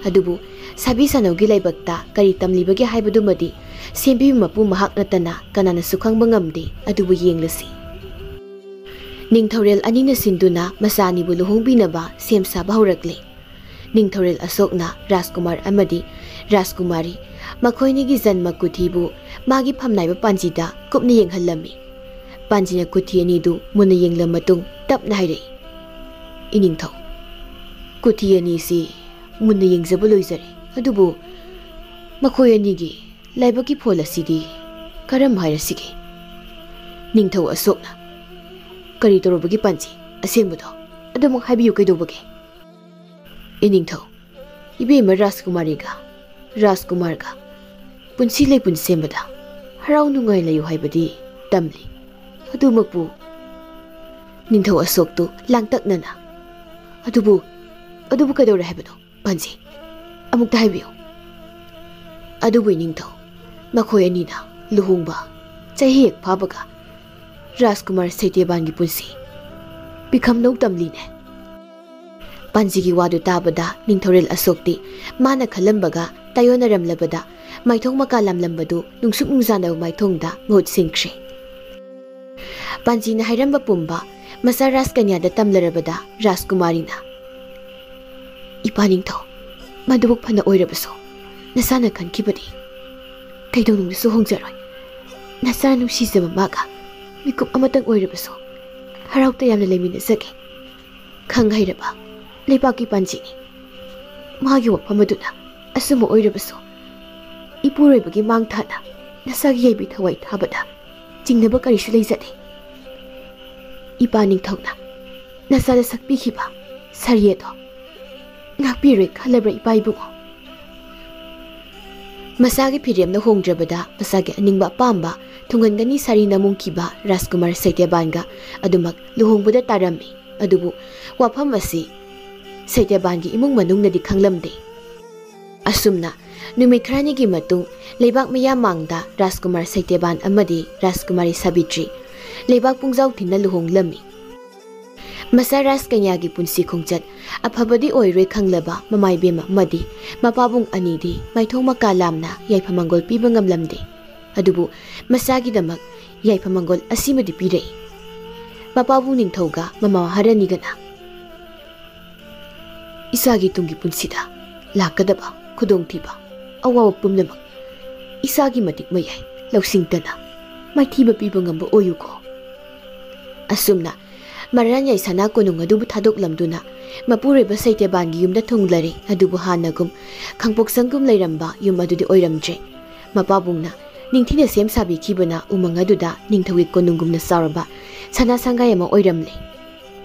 ꯑꯗꯨꯕꯨ ꯁꯥꯕꯤ ꯁꯥꯅꯧꯒꯤ ꯂꯥꯏꯕꯛꯇ ꯀꯔꯤ ꯇꯝꯂꯤꯕꯒꯦ ꯍꯥꯏꯕꯗꯨꯃꯗꯤ ꯁꯦꯝꯕꯤꯕ ꯃꯄꯨ ꯃꯍꯥꯛ ꯅꯠꯇꯅ ꯀꯅꯥꯅꯁꯨ ꯈꯪꯕ ꯉꯝꯗꯦ꯫ ꯑꯗꯨꯕꯨ ꯌꯦꯡꯂꯁꯤ꯫ ꯅꯤꯡꯊꯧꯔꯦꯜ ꯑꯅꯤꯅ ꯁꯤꯟꯗꯨꯅ ꯃꯆꯥ ꯑꯅꯤꯕꯨ ꯂꯨꯍꯣꯡꯕꯤꯅꯕ ꯁꯦꯝ ꯁꯥꯕ ꯍꯧꯔꯛꯂꯦ꯫ ꯅꯤꯡꯊꯧꯔꯦꯜ ꯑꯁꯣꯛꯅ ꯔꯥꯖꯀꯨꯃꯥꯔ ꯑꯃꯗꯤ ꯔꯥꯖꯀꯨꯃꯥꯔꯤ, ꯃꯈꯣꯏꯅꯤꯒꯤ ꯖꯟꯃ ꯀꯨꯊꯤꯕꯨ ꯃꯥꯒꯤ ꯐꯝꯅꯥꯏꯕ ꯄꯥꯟꯖꯤꯗ ꯀꯨꯞꯅ ꯌꯦꯡꯍꯜꯂꯝꯃꯤ꯫ ꯄꯥꯟꯖꯤꯅ ꯀꯨꯊꯤ ꯑꯅꯤꯗꯨ ꯃꯨꯟꯅ ꯌꯦꯡꯂ ꯃꯇꯨꯡ ꯇꯞꯅ ꯍꯥꯏꯔꯛꯏ, "ꯏꯅꯤꯡꯊꯧ, ꯀꯨꯊꯤ ꯑꯅꯤꯁꯤ ꯃꯨꯟꯅ ꯌꯦꯡꯖꯕ ꯂꯣꯏꯖꯔꯦ, ꯑꯗꯨꯕꯨ ꯃꯈꯣꯏ ꯑꯅꯤꯒꯤ ꯂꯥꯏꯕꯛꯀꯤ ꯐꯣꯜ ꯑꯁꯤꯗꯤ ꯀꯔꯝ ꯍꯥꯏꯔꯁꯤꯒꯦ?" ꯅꯤꯡꯊꯧ ꯑꯁꯣꯛꯅ, "ꯀꯔꯤ ꯇꯧꯔꯨꯕꯒꯤ ꯄꯥꯟꯖꯤ? ꯑꯁꯦꯡꯕꯗꯣ ꯑꯗꯨꯃꯛ ꯍꯥꯏꯕꯤꯌꯨ, ꯀꯩꯗꯧꯕꯒꯦ?" "ꯏꯅꯤꯡꯊꯧ, ꯏꯕꯦꯝꯃ ꯔꯥꯖꯀꯨꯃꯥꯔꯤꯒ ꯔꯥꯖꯀꯨꯃꯥꯔꯒ ꯄꯨꯟꯁꯤ ꯂꯩꯄꯨꯟ ꯁꯦꯝꯕꯗ ꯍꯔꯥꯎ ꯅꯨꯡꯉꯥꯏ ꯂꯩꯌꯨ ꯍꯥꯏꯕꯗꯤ ꯇꯝꯂꯤ꯫ ꯑꯗꯨꯃꯛꯄꯨ," ꯅꯤꯡꯊꯧ ꯑꯁꯣꯛꯇꯨ ꯂꯥꯡꯇꯛꯅꯅ, "ꯑꯗꯨꯕꯨ, ꯑꯗꯨꯕꯨ ꯀꯩꯗꯧꯔꯦ ꯍꯥꯏꯕꯅꯣ, ꯄꯥꯟꯖꯤ? ꯑꯃꯨꯛꯇ ꯍꯥꯏꯕꯤꯌꯨ꯫" "ꯑꯗꯨꯕꯨ ꯏꯅꯤꯡꯊꯧ, ꯃꯈꯣꯏ ꯑꯅꯤꯅ ꯂꯨꯍꯣꯡꯕ ꯆꯍꯤ ꯍꯦꯛ ꯐꯥꯕꯒ ꯔꯥꯖꯀꯨꯃꯥꯔ ꯁꯩꯇꯦꯕꯥꯟꯒꯤ ꯄꯨꯟꯁꯤ ꯄꯤꯈꯝꯂꯧ ꯇꯝꯂꯤꯅꯦ꯫" ꯄꯥꯟꯖꯤꯒꯤ ꯋꯥꯗꯨ ꯇꯥꯕꯗ ꯅꯤꯡꯊꯧꯔꯦꯜ ꯑꯁꯣꯛꯇꯤ ꯃꯥꯅ ꯈꯜꯂꯝꯕꯒ ꯇꯥꯏꯌꯣꯟꯅꯔꯝꯂꯕꯗ ꯃꯥꯏꯊꯣꯡ ꯃꯀꯥ ꯂꯥꯝꯂꯝꯕꯗꯨ ꯅꯨꯡꯁꯨꯛ ꯅꯨꯡꯖꯥꯅꯕ ꯃꯥꯏꯊꯣꯡꯗ ꯃꯍꯨꯠ ꯁꯤꯟꯈ꯭ꯔꯦ꯫ ꯄꯥꯟꯖꯤꯅ ꯍꯥꯏꯔꯝꯕ ꯄꯨꯝꯕ ꯃꯆꯥ ꯔꯥꯖꯀꯟꯌꯥꯗ ꯇꯝꯂꯔꯕꯗ ꯔꯥꯖꯀꯨꯃꯥꯔꯤꯅ, "ꯏꯄꯥ ꯅꯤꯡꯊꯧ, ꯃꯗꯨꯕꯨ ꯐꯅ ꯑꯣꯏꯔꯕꯁꯨ ꯅꯆꯥꯅ ꯈꯟꯈꯤꯕꯗꯤ ꯀꯩꯗꯧꯅꯨꯡꯗꯁꯨ ꯍꯣꯡꯖꯔꯣꯏ꯫ ꯅꯆꯥ ꯅꯨꯡꯁꯤꯖꯕ ꯃꯥꯒ ꯃꯤꯀꯨꯞ ꯑꯃꯇꯪ ꯑꯣꯏꯔꯕꯁꯨ ꯍꯔꯥꯎ ꯇꯌꯥꯝꯅ ꯂꯩꯃꯤꯟꯅꯖꯒꯦ꯫ ꯈꯪ ꯍꯩꯔꯕ ꯂꯩꯕꯥꯛꯀꯤ ꯄꯥꯟꯖꯤꯅꯤ꯫ ꯃꯥꯒꯤ ꯋꯥꯐꯝ ꯑꯗꯨꯅ ꯑꯆꯨꯝꯕ ꯑꯣꯏꯔꯕꯁꯨ ꯏꯄꯨꯔꯣꯏꯕꯒꯤ ꯃꯥꯡ ꯊꯥꯅ ꯅꯆꯥꯒꯤ ꯌꯥꯏꯕꯤ ꯊꯋꯥꯏ ꯊꯥꯕꯗ ꯆꯤꯡꯅꯕ ꯀꯔꯤꯁꯨ ꯂꯩꯖꯗꯦ꯫ ꯏꯄꯥ ꯅꯤꯡꯊꯧꯅ ꯅꯆꯥꯗ ꯁꯛꯄꯤꯈꯤꯕ ꯁꯥꯔꯤ ꯑꯗꯣ ꯉꯥꯛꯄꯤꯔꯣꯏ ꯈꯜꯂꯕ꯭ꯔꯥ ꯏꯄꯥ ꯏꯕꯨꯡꯉꯣ?" ꯃꯆꯥꯒꯤ ꯐꯤꯔꯦꯝꯅ ꯍꯣꯡꯗ꯭ꯔꯕꯗ ꯃꯆꯥꯒꯤ ꯑꯅꯤꯡꯕ ꯑꯄꯥꯝꯕ ꯊꯨꯡꯍꯟꯒꯅꯤ ꯁꯥꯔꯤ ꯅꯃꯨꯡꯈꯤꯕ ꯔꯥꯖꯀꯨꯃꯥꯔ ꯁꯩꯇꯦꯕꯥꯟꯒ ꯑꯗꯨꯃꯛ ꯂꯨꯍꯣꯡꯕꯗ ꯇꯥꯔꯝꯃꯤ꯫ ꯑꯗꯨꯕꯨ ꯋꯥꯐꯝ ꯑꯁꯤ ꯁꯩꯇꯦꯕꯥꯟꯒꯤ ꯏꯃꯨꯡ ꯃꯅꯨꯡꯅꯗꯤ ꯈꯪꯂꯝꯗꯦ꯫ ꯑꯁꯨꯝꯅ ꯅꯨꯃꯤꯠ ꯈꯔꯅꯤꯒꯤ ꯃꯇꯨꯡ ꯂꯩꯕꯥꯛ ꯃꯤꯌꯥꯝ ꯃꯥꯡꯗ ꯔꯥꯖꯀꯨꯃꯥꯔ ꯁꯩꯇꯦꯕꯥꯟ ꯑꯃꯗꯤ ꯔꯥꯖꯀꯨꯃꯥꯔꯤ ꯁꯥꯕꯤꯇ꯭ꯔꯤ ꯂꯩꯕꯥꯛ ꯄꯨꯡꯖꯥꯎ ꯊꯤꯟꯅ ꯂꯨꯍꯣꯡꯂꯝꯃꯤ꯫ ꯃꯆꯥ ꯔꯥꯖꯀꯟꯌꯥꯒꯤ ꯄꯨꯟꯁꯤ ꯈꯣꯡꯆꯠ ꯑꯐꯕꯗꯤ ꯑꯣꯏꯔꯣꯏ ꯈꯪꯂꯕ ꯃꯃꯥ ꯏꯕꯦꯝꯃ ꯑꯃꯗꯤ ꯃꯄꯥꯕꯨꯡ ꯑꯅꯤꯗꯤ ꯃꯥꯏꯊꯣꯡ ꯃꯀꯥ ꯂꯥꯝꯅ ꯌꯥꯏꯐ ꯃꯪꯒꯣꯜ ꯄꯤꯕ ꯉꯝꯂꯝꯗꯦ꯫ ꯑꯗꯨꯕꯨ ꯃꯆꯥꯒꯤꯗꯃꯛ ꯌꯥꯏꯐ ꯃꯪꯒꯣꯜ ꯑꯁꯤꯃꯗꯤ ꯄꯤꯔꯛꯏ꯫ ꯃꯄꯥꯕꯨ ꯅꯤꯡꯊꯧꯒ ꯃꯃꯥ ꯃꯍꯥꯔꯥꯅꯤꯒꯅ ꯏꯆꯥꯒꯤ ꯇꯨꯡꯒꯤ ꯄꯨꯟꯁꯤꯗ ꯂꯥꯛꯀꯗꯕ ꯈꯨꯗꯣꯡꯊꯤꯕ, ꯑꯋꯥꯕ ꯄꯨꯝꯅꯃꯛ ꯏꯆꯥꯒꯤ ꯃꯇꯤꯛ ꯃꯌꯥꯏ ꯂꯧꯁꯤꯡꯇꯅ ꯃꯥꯏꯊꯤꯕ ꯄꯤꯕ ꯉꯝꯕ ꯑꯣꯏꯌꯨꯀꯣ꯫ ꯑꯁꯨꯝꯅ ꯃꯔꯥꯟꯌꯥꯏ ꯁꯅꯥ ꯀꯣꯅꯨꯡ ꯑꯗꯨꯕꯨ ꯊꯥꯗꯣꯛꯂꯝꯗꯨꯅ ꯃꯄꯨꯔꯣꯏꯕ ꯁꯩꯇ꯭ꯌꯕꯥꯟꯒꯤ ꯌꯨꯝꯗ ꯊꯨꯡꯂꯔꯦ꯫ ꯑꯗꯨꯕꯨ ꯍꯥꯟꯅꯒꯨꯝ ꯈꯥꯡꯄꯣꯛꯁꯪꯒꯨꯝ ꯂꯩꯔꯝꯕ ꯌꯨꯝ ꯑꯗꯨꯗꯤ ꯑꯣꯏꯔꯝꯗ꯭ꯔꯦ꯫ ꯃꯄꯥꯕꯨꯡꯅ ꯅꯤꯡꯊꯤꯅ ꯁꯦꯝ ꯁꯥꯕꯤꯈꯤꯕꯅ ꯎꯃꯪ ꯑꯗꯨꯗ ꯅꯤꯡꯊꯧꯒꯤ ꯀꯣꯅꯨꯡꯒꯨꯝꯅ ꯆꯥꯎꯔꯕ ꯁꯅꯥ ꯁꯪꯒꯥꯏ ꯑꯃ ꯑꯣꯏꯔꯝꯂꯦ꯫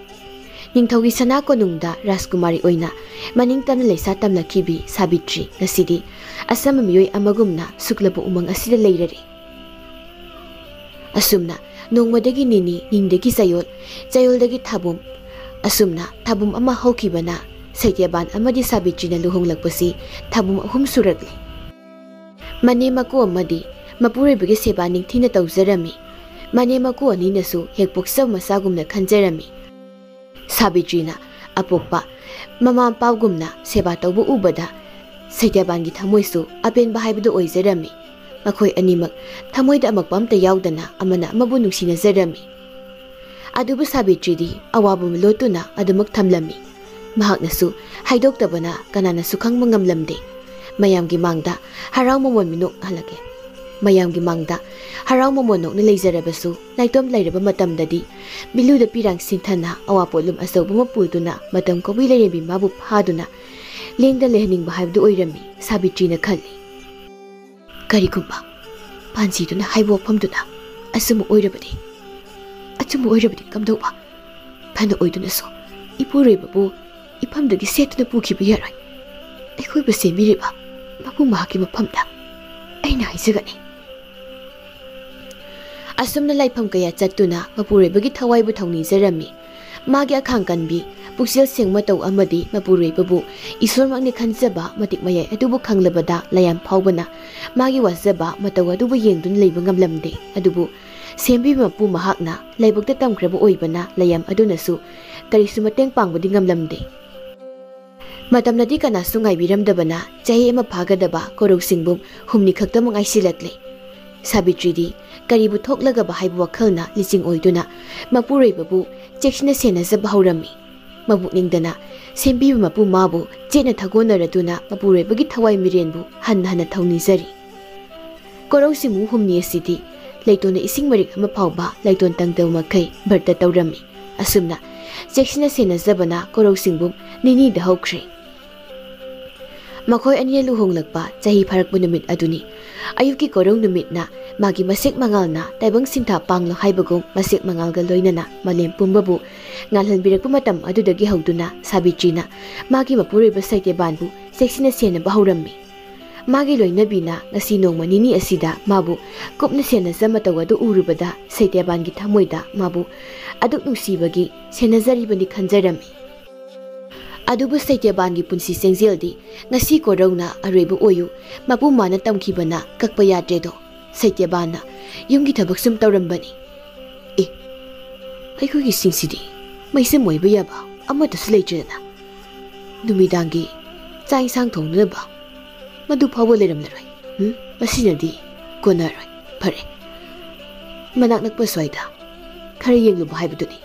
ꯅꯤꯡꯊꯧꯒꯤ ꯁꯅꯥ ꯀꯣꯅꯨꯡꯗ ꯔꯥꯖꯀꯨꯃꯥꯔꯤ ꯑꯣꯏꯅ ꯃꯅꯤꯡ ꯇꯝꯅ ꯂꯩꯁꯥ ꯇꯝꯂꯛꯈꯤꯕꯤ ꯁꯥꯕꯤꯇ꯭ꯔꯤ ꯉꯁꯤꯗꯤ ꯑꯁꯝꯕ ꯃꯤꯑꯣꯏ ꯑꯃꯒꯨꯝꯅ ꯁꯨꯛꯂꯕ ꯎꯃꯪ ꯑꯁꯤꯗ ꯂꯩꯔꯔꯦ꯫ ꯑꯁꯨꯝꯅ ꯅꯣꯡꯃꯗꯒꯤ ꯅꯤꯅꯤ, ꯅꯤꯅꯤꯗꯒꯤ ꯆꯌꯣꯜ, ꯆꯌꯣꯜꯗꯒꯤ ꯊꯥꯕꯨꯝ, ꯑꯁꯨꯝꯅ ꯊꯥꯕꯨꯝ ꯑꯃ ꯍꯧꯈꯤꯕꯅ ꯁꯩꯇ꯭ꯌꯕꯥꯟ ꯑꯃꯗꯤ ꯁꯥꯕꯤꯇ꯭ꯔꯤꯅ ꯂꯨꯍꯣꯡꯂꯛꯄꯁꯤ ꯊꯥꯕꯨꯝ ꯑꯍꯨꯝ ꯁꯨꯔꯛꯂꯦ꯫ ꯃꯅꯦꯝ ꯃꯀꯨ ꯑꯃꯗꯤ ꯃꯄꯨꯔꯣꯏꯕꯒꯤ ꯁꯦꯕꯥ ꯅꯤꯡꯊꯤꯅ ꯇꯧꯖꯔꯝꯃꯤ꯫ ꯃꯅꯦꯝ ꯃꯀꯨ ꯑꯅꯤꯅꯁꯨ ꯍꯦꯛ ꯄꯣꯛꯆꯕ ꯃꯆꯥꯒꯨꯝꯅ ꯈꯟꯖꯔꯝꯃꯤ꯫ ꯁꯥꯕꯤꯇ꯭ꯔꯤꯅ ꯑꯄꯣꯛꯄ ꯃꯃꯥ ꯃꯄꯥꯒꯨꯝꯅ ꯁꯦꯕꯥ ꯇꯧꯕ ꯎꯕꯗ ꯁꯩꯇ꯭ꯌꯕꯥꯟꯒꯤ ꯊꯃꯣꯏꯁꯨ ꯑꯄꯦꯟꯕ ꯍꯥꯏꯕꯗꯨ ꯑꯣꯏꯖꯔꯝꯃꯤ꯫ ꯃꯈꯣꯏ ꯑꯅꯤꯃꯛ ꯊꯃꯣꯏꯗ ꯑꯃꯛꯄ ꯑꯝꯇ ꯌꯥꯎꯗꯅ ꯑꯃꯅ ꯑꯃꯕꯨ ꯅꯨꯡꯁꯤꯅꯖꯔꯝꯃꯤ꯫ ꯑꯗꯨꯕꯨ ꯁꯥꯕꯤꯇ꯭ꯔꯤꯗꯤ ꯑꯋꯥꯕ ꯂꯣꯠꯇꯨꯅ ꯑꯗꯨꯃꯛ ꯊꯝꯂꯝꯃꯤ꯫ ꯃꯍꯥꯛꯅꯁꯨ ꯍꯥꯏꯗꯣꯛꯇꯕꯅ ꯀꯅꯥꯅꯁꯨ ꯈꯪꯕ ꯉꯝꯂꯝꯗꯦ꯫ ꯃꯌꯥꯝꯒꯤ ꯃꯥꯡꯗ ꯍꯔꯥꯎ ꯃꯃꯣꯟ ꯃꯤꯅꯣꯛ ꯍꯜꯂꯛꯀꯦ꯫ ꯃꯌꯥꯝꯒꯤ ꯃꯥꯡꯗ ꯍꯔꯥꯎ ꯃꯃꯣꯟ ꯅꯣꯛꯅ ꯂꯩꯖꯔꯕꯁꯨ ꯅꯥꯏꯇꯣꯝ ꯂꯩꯔꯕ ꯃꯇꯝꯗꯗꯤ ꯕꯤꯂꯨꯗ ꯄꯤꯔꯥꯡ ꯁꯤꯟꯊꯅ ꯑꯋꯥ ꯄꯣꯠꯂꯨꯝ ꯑꯆꯧꯕ ꯑꯃ ꯄꯨꯗꯨꯅ ꯃꯇꯝ ꯀꯧꯏ ꯂꯩꯔꯦꯝꯕꯤ ꯃꯥꯕꯨ ꯐꯥꯗꯨꯅ ꯂꯦꯡꯗ ꯂꯩꯍꯟꯅꯤꯡꯕ ꯍꯥꯏꯕꯗꯨ ꯑꯣꯏꯔꯝꯃꯤ ꯁꯥꯕꯤꯇ꯭ꯔꯤꯅ ꯈꯜꯂꯤ꯫ ꯀꯔꯤꯒꯨꯝꯕ ꯄꯥꯟꯖꯤꯗꯨꯅ ꯍꯥꯏꯕ ꯋꯥꯐꯝꯗꯨꯅ ꯑꯆꯨꯝꯕ ꯑꯣꯏꯔꯕꯗꯤ, ꯑꯆꯨꯝꯕ ꯑꯣꯏꯔꯕꯗꯤ ꯀꯝꯗꯧꯕ? ꯐꯅ ꯑꯣꯏꯗꯨꯅꯁꯨ ꯏꯄꯨꯔꯣꯏꯕꯕꯨ ꯏꯐꯝꯗꯒꯤ ꯁꯦꯠꯇꯨꯅ ꯄꯨꯈꯤꯕ ꯌꯥꯔꯣꯏ꯫ ꯑꯩꯈꯣꯏꯕꯨ ꯁꯦꯝꯕꯤꯔꯤꯕ ꯃꯄꯨ ꯃꯍꯥꯛꯀꯤ ꯃꯐꯝꯗ ꯑꯩꯅ ꯍꯥꯏꯖꯒꯅꯤ꯫ ꯑꯁꯨꯝꯅ ꯂꯥꯏꯐꯝ ꯀꯌꯥ ꯆꯠꯇꯨꯅ ꯃꯄꯨꯔꯣꯏꯕꯒꯤ ꯊꯋꯥꯏꯕꯨ ꯊꯧꯅꯤꯖꯔꯝꯃꯤ꯫ ꯃꯥꯒꯤ ꯑꯈꯥꯡ ꯀꯟꯕꯤ, ꯄꯨꯛꯆꯦꯜ ꯁꯦꯡ ꯃꯇꯧ ꯑꯃꯗꯤ ꯃꯄꯨꯔꯣꯏꯕꯕꯨ ꯏꯁꯣꯔꯃꯛꯅꯤ ꯈꯟꯖꯕ ꯃꯇꯤꯛ ꯃꯌꯥꯏ ꯑꯗꯨꯕꯨ ꯈꯪꯂꯕꯗ ꯂꯥꯏꯌꯥꯝ ꯐꯥꯎꯕꯅ ꯃꯥꯒꯤ ꯋꯥꯖꯕ ꯃꯇꯧ ꯑꯗꯨꯕꯨ ꯌꯦꯡꯗꯨꯅ ꯂꯩꯕ ꯉꯝꯂꯝꯗꯦ꯫ ꯑꯗꯨꯕꯨ ꯁꯦꯝꯕꯤꯕ ꯃꯄꯨ ꯃꯍꯥꯛꯅ ꯂꯥꯏꯕꯛꯇ ꯇꯝꯈ꯭ꯔꯕ ꯑꯣꯏꯕꯅ ꯂꯥꯏꯌꯥꯝ ꯑꯗꯨꯅꯁꯨ ꯀꯔꯤꯁꯨ ꯃꯇꯦꯡ ꯄꯥꯡꯕꯗꯤ ꯉꯝꯂꯝꯗꯦ꯫ ꯃꯇꯝꯅꯗꯤ ꯀꯅꯥꯁꯨ ꯉꯥꯏꯕꯤꯔꯝꯗꯕꯅ ꯆꯍꯤ ꯑꯃ ꯐꯥꯒꯗꯕ ꯀꯣꯔꯧꯁꯤꯡꯕꯨ ꯍꯨꯝꯅꯤ ꯈꯛꯇꯃꯛ ꯉꯥꯏꯁꯤꯜꯂꯛꯂꯦ꯫ ꯁꯥꯕꯤꯇ꯭ꯔꯤꯗꯤ ꯀꯔꯤꯕꯨ ꯊꯣꯛꯂꯒꯕ ꯍꯥꯏꯕ ꯋꯥꯈꯜꯅ ꯂꯤꯆꯤꯡ ꯑꯣꯏꯗꯨꯅ ꯃꯄꯨꯔꯣꯏꯕꯕꯨ ꯆꯦꯛꯁꯤꯟꯅ ꯁꯦꯟꯅꯖꯕ ꯍꯧꯔꯝꯃꯤ꯫ ꯃꯕꯨꯛꯅꯤꯡꯗꯅ ꯁꯦꯝꯕꯤꯕ ꯃꯄꯨ ꯃꯥꯕꯨ ꯆꯦꯠꯅ ꯊꯥꯒꯣꯟꯅꯔꯗꯨꯅ ꯃꯄꯨꯔꯣꯏꯕꯒꯤ ꯊꯋꯥꯏ ꯃꯤꯔꯦꯟꯕꯨ ꯍꯟꯅ ꯍꯟꯅ ꯊꯧꯅꯤꯖꯔꯤ꯫ ꯀꯣꯔꯧꯁꯤꯡꯕꯨ ꯍꯨꯝꯅꯤ ꯑꯁꯤꯗꯤ ꯂꯩꯇꯣꯟꯅ ꯏꯁꯤꯡ ꯃꯔꯤꯛ ꯑꯃ ꯐꯥꯎꯕ ꯂꯩꯇꯣꯟ ꯇꯪꯗꯕ ꯃꯈꯩ ꯕ꯭ꯔꯇ ꯇꯧꯔꯝꯃꯤ꯫ ꯑꯁꯨꯝꯅ ꯆꯦꯛꯁꯤꯟꯅ ꯁꯦꯟꯅꯖꯕꯅ ꯀꯣꯔꯧꯁꯤꯡꯕꯨ ꯅꯤꯅꯤꯗ ꯍꯧꯈ꯭ꯔꯦ꯫ ꯃꯈꯣꯏ ꯑꯅꯤꯅ ꯂꯨꯍꯣꯡꯂꯛꯄ ꯆꯍꯤ ꯐꯥꯔꯛꯄ ꯅꯨꯃꯤꯠ ꯑꯗꯨꯅꯤ꯫ ꯑꯌꯨꯛꯀꯤ ꯀꯣꯔꯧ ꯅꯨꯃꯤꯠꯅ ꯃꯥꯒꯤ ꯃꯁꯦꯛ ꯃꯉꯥꯜꯅ ꯇꯥꯏꯕꯪ ꯁꯤꯟꯊꯥ ꯄꯥꯡꯂꯣ ꯍꯥꯏꯕꯒꯨꯝ ꯃꯁꯦꯛ ꯃꯉꯥꯜꯒ ꯂꯣꯏꯅꯅ ꯃꯥꯂꯦꯝ ꯄꯨꯝꯕꯕꯨ ꯉꯥꯜꯍꯟꯕꯤꯔꯛꯄ ꯃꯇꯝ ꯑꯗꯨꯗꯒꯤ ꯍꯧꯗꯨꯅ ꯁꯥꯕꯤꯇ꯭ꯔꯤꯅ ꯃꯥꯒꯤ ꯃꯄꯨꯔꯣꯏꯕ ꯁꯩꯇꯦꯕꯥꯟꯕꯨ ꯆꯦꯛꯁꯤꯟꯅ ꯁꯦꯟꯅꯕ ꯍꯧꯔꯝꯃꯤ꯫ ꯃꯥꯒꯤ ꯂꯣꯏꯅꯕꯤꯅ ꯉꯁꯤ ꯅꯣꯡꯃ ꯅꯤꯅꯤ ꯑꯁꯤꯗ ꯃꯥꯕꯨ ꯀꯨꯞꯅ ꯁꯦꯟꯅꯖ ꯃꯇꯧ ꯑꯗꯨ ꯎꯔꯨꯕꯗ ꯁꯩꯇꯦꯕꯥꯟꯒꯤ ꯊꯃꯣꯏꯗ ꯃꯥꯕꯨ ꯑꯗꯨꯛ ꯅꯨꯡꯁꯤꯕꯒꯤ ꯁꯦꯟꯅꯖꯔꯤꯕꯅꯤ ꯈꯟꯖꯔꯝꯃꯤ꯫ ꯑꯗꯨꯕꯨ ꯁꯩꯇꯦꯕꯥꯟꯒꯤ ꯄꯨꯟꯁꯤ ꯆꯦꯡꯖꯦꯜꯗꯤ ꯉꯁꯤ ꯀꯣꯔꯧꯅ ꯑꯔꯣꯏꯕ ꯑꯣꯏꯌꯨ, ꯃꯄꯨ ꯃꯥꯅ ꯇꯝꯈꯤꯕꯅ ꯀꯛꯄ ꯌꯥꯗ꯭ꯔꯦꯗꯣ꯫ ꯁꯩꯇꯦꯕꯥꯟꯅ ꯌꯨꯝꯒꯤ ꯊꯕꯛ ꯁꯨꯝ ꯇꯧꯔꯝꯕꯅꯤ꯫ ꯑꯦ, ꯑꯩꯈꯣꯏꯒꯤ ꯁꯤꯡꯁꯤꯗꯤ ꯃꯩꯁꯝ ꯑꯣꯏꯕ ꯌꯥꯕ ꯑꯃꯠꯇꯁꯨ ꯂꯩꯇ꯭ꯔꯦꯗꯅ꯫ ꯅꯨꯃꯤꯗꯥꯡꯒꯤ ꯆꯥꯛ ꯏꯟꯁꯥꯡ ꯊꯣꯡꯅꯅꯕ ꯃꯗꯨ ꯐꯥꯎꯕ ꯂꯩꯔꯝꯂꯔꯣꯏ꯫ ꯎꯝ, ꯃꯁꯤꯅꯗꯤ ꯀꯣꯟꯅꯔꯣꯏ꯫ ꯐꯔꯦ, ꯃꯅꯥꯛ ꯅꯛꯄ ꯁ꯭ꯋꯥꯏꯗ ꯈꯔ ꯌꯦꯡꯂꯨꯕ ꯍꯥꯏꯕꯗꯨꯅꯤ꯫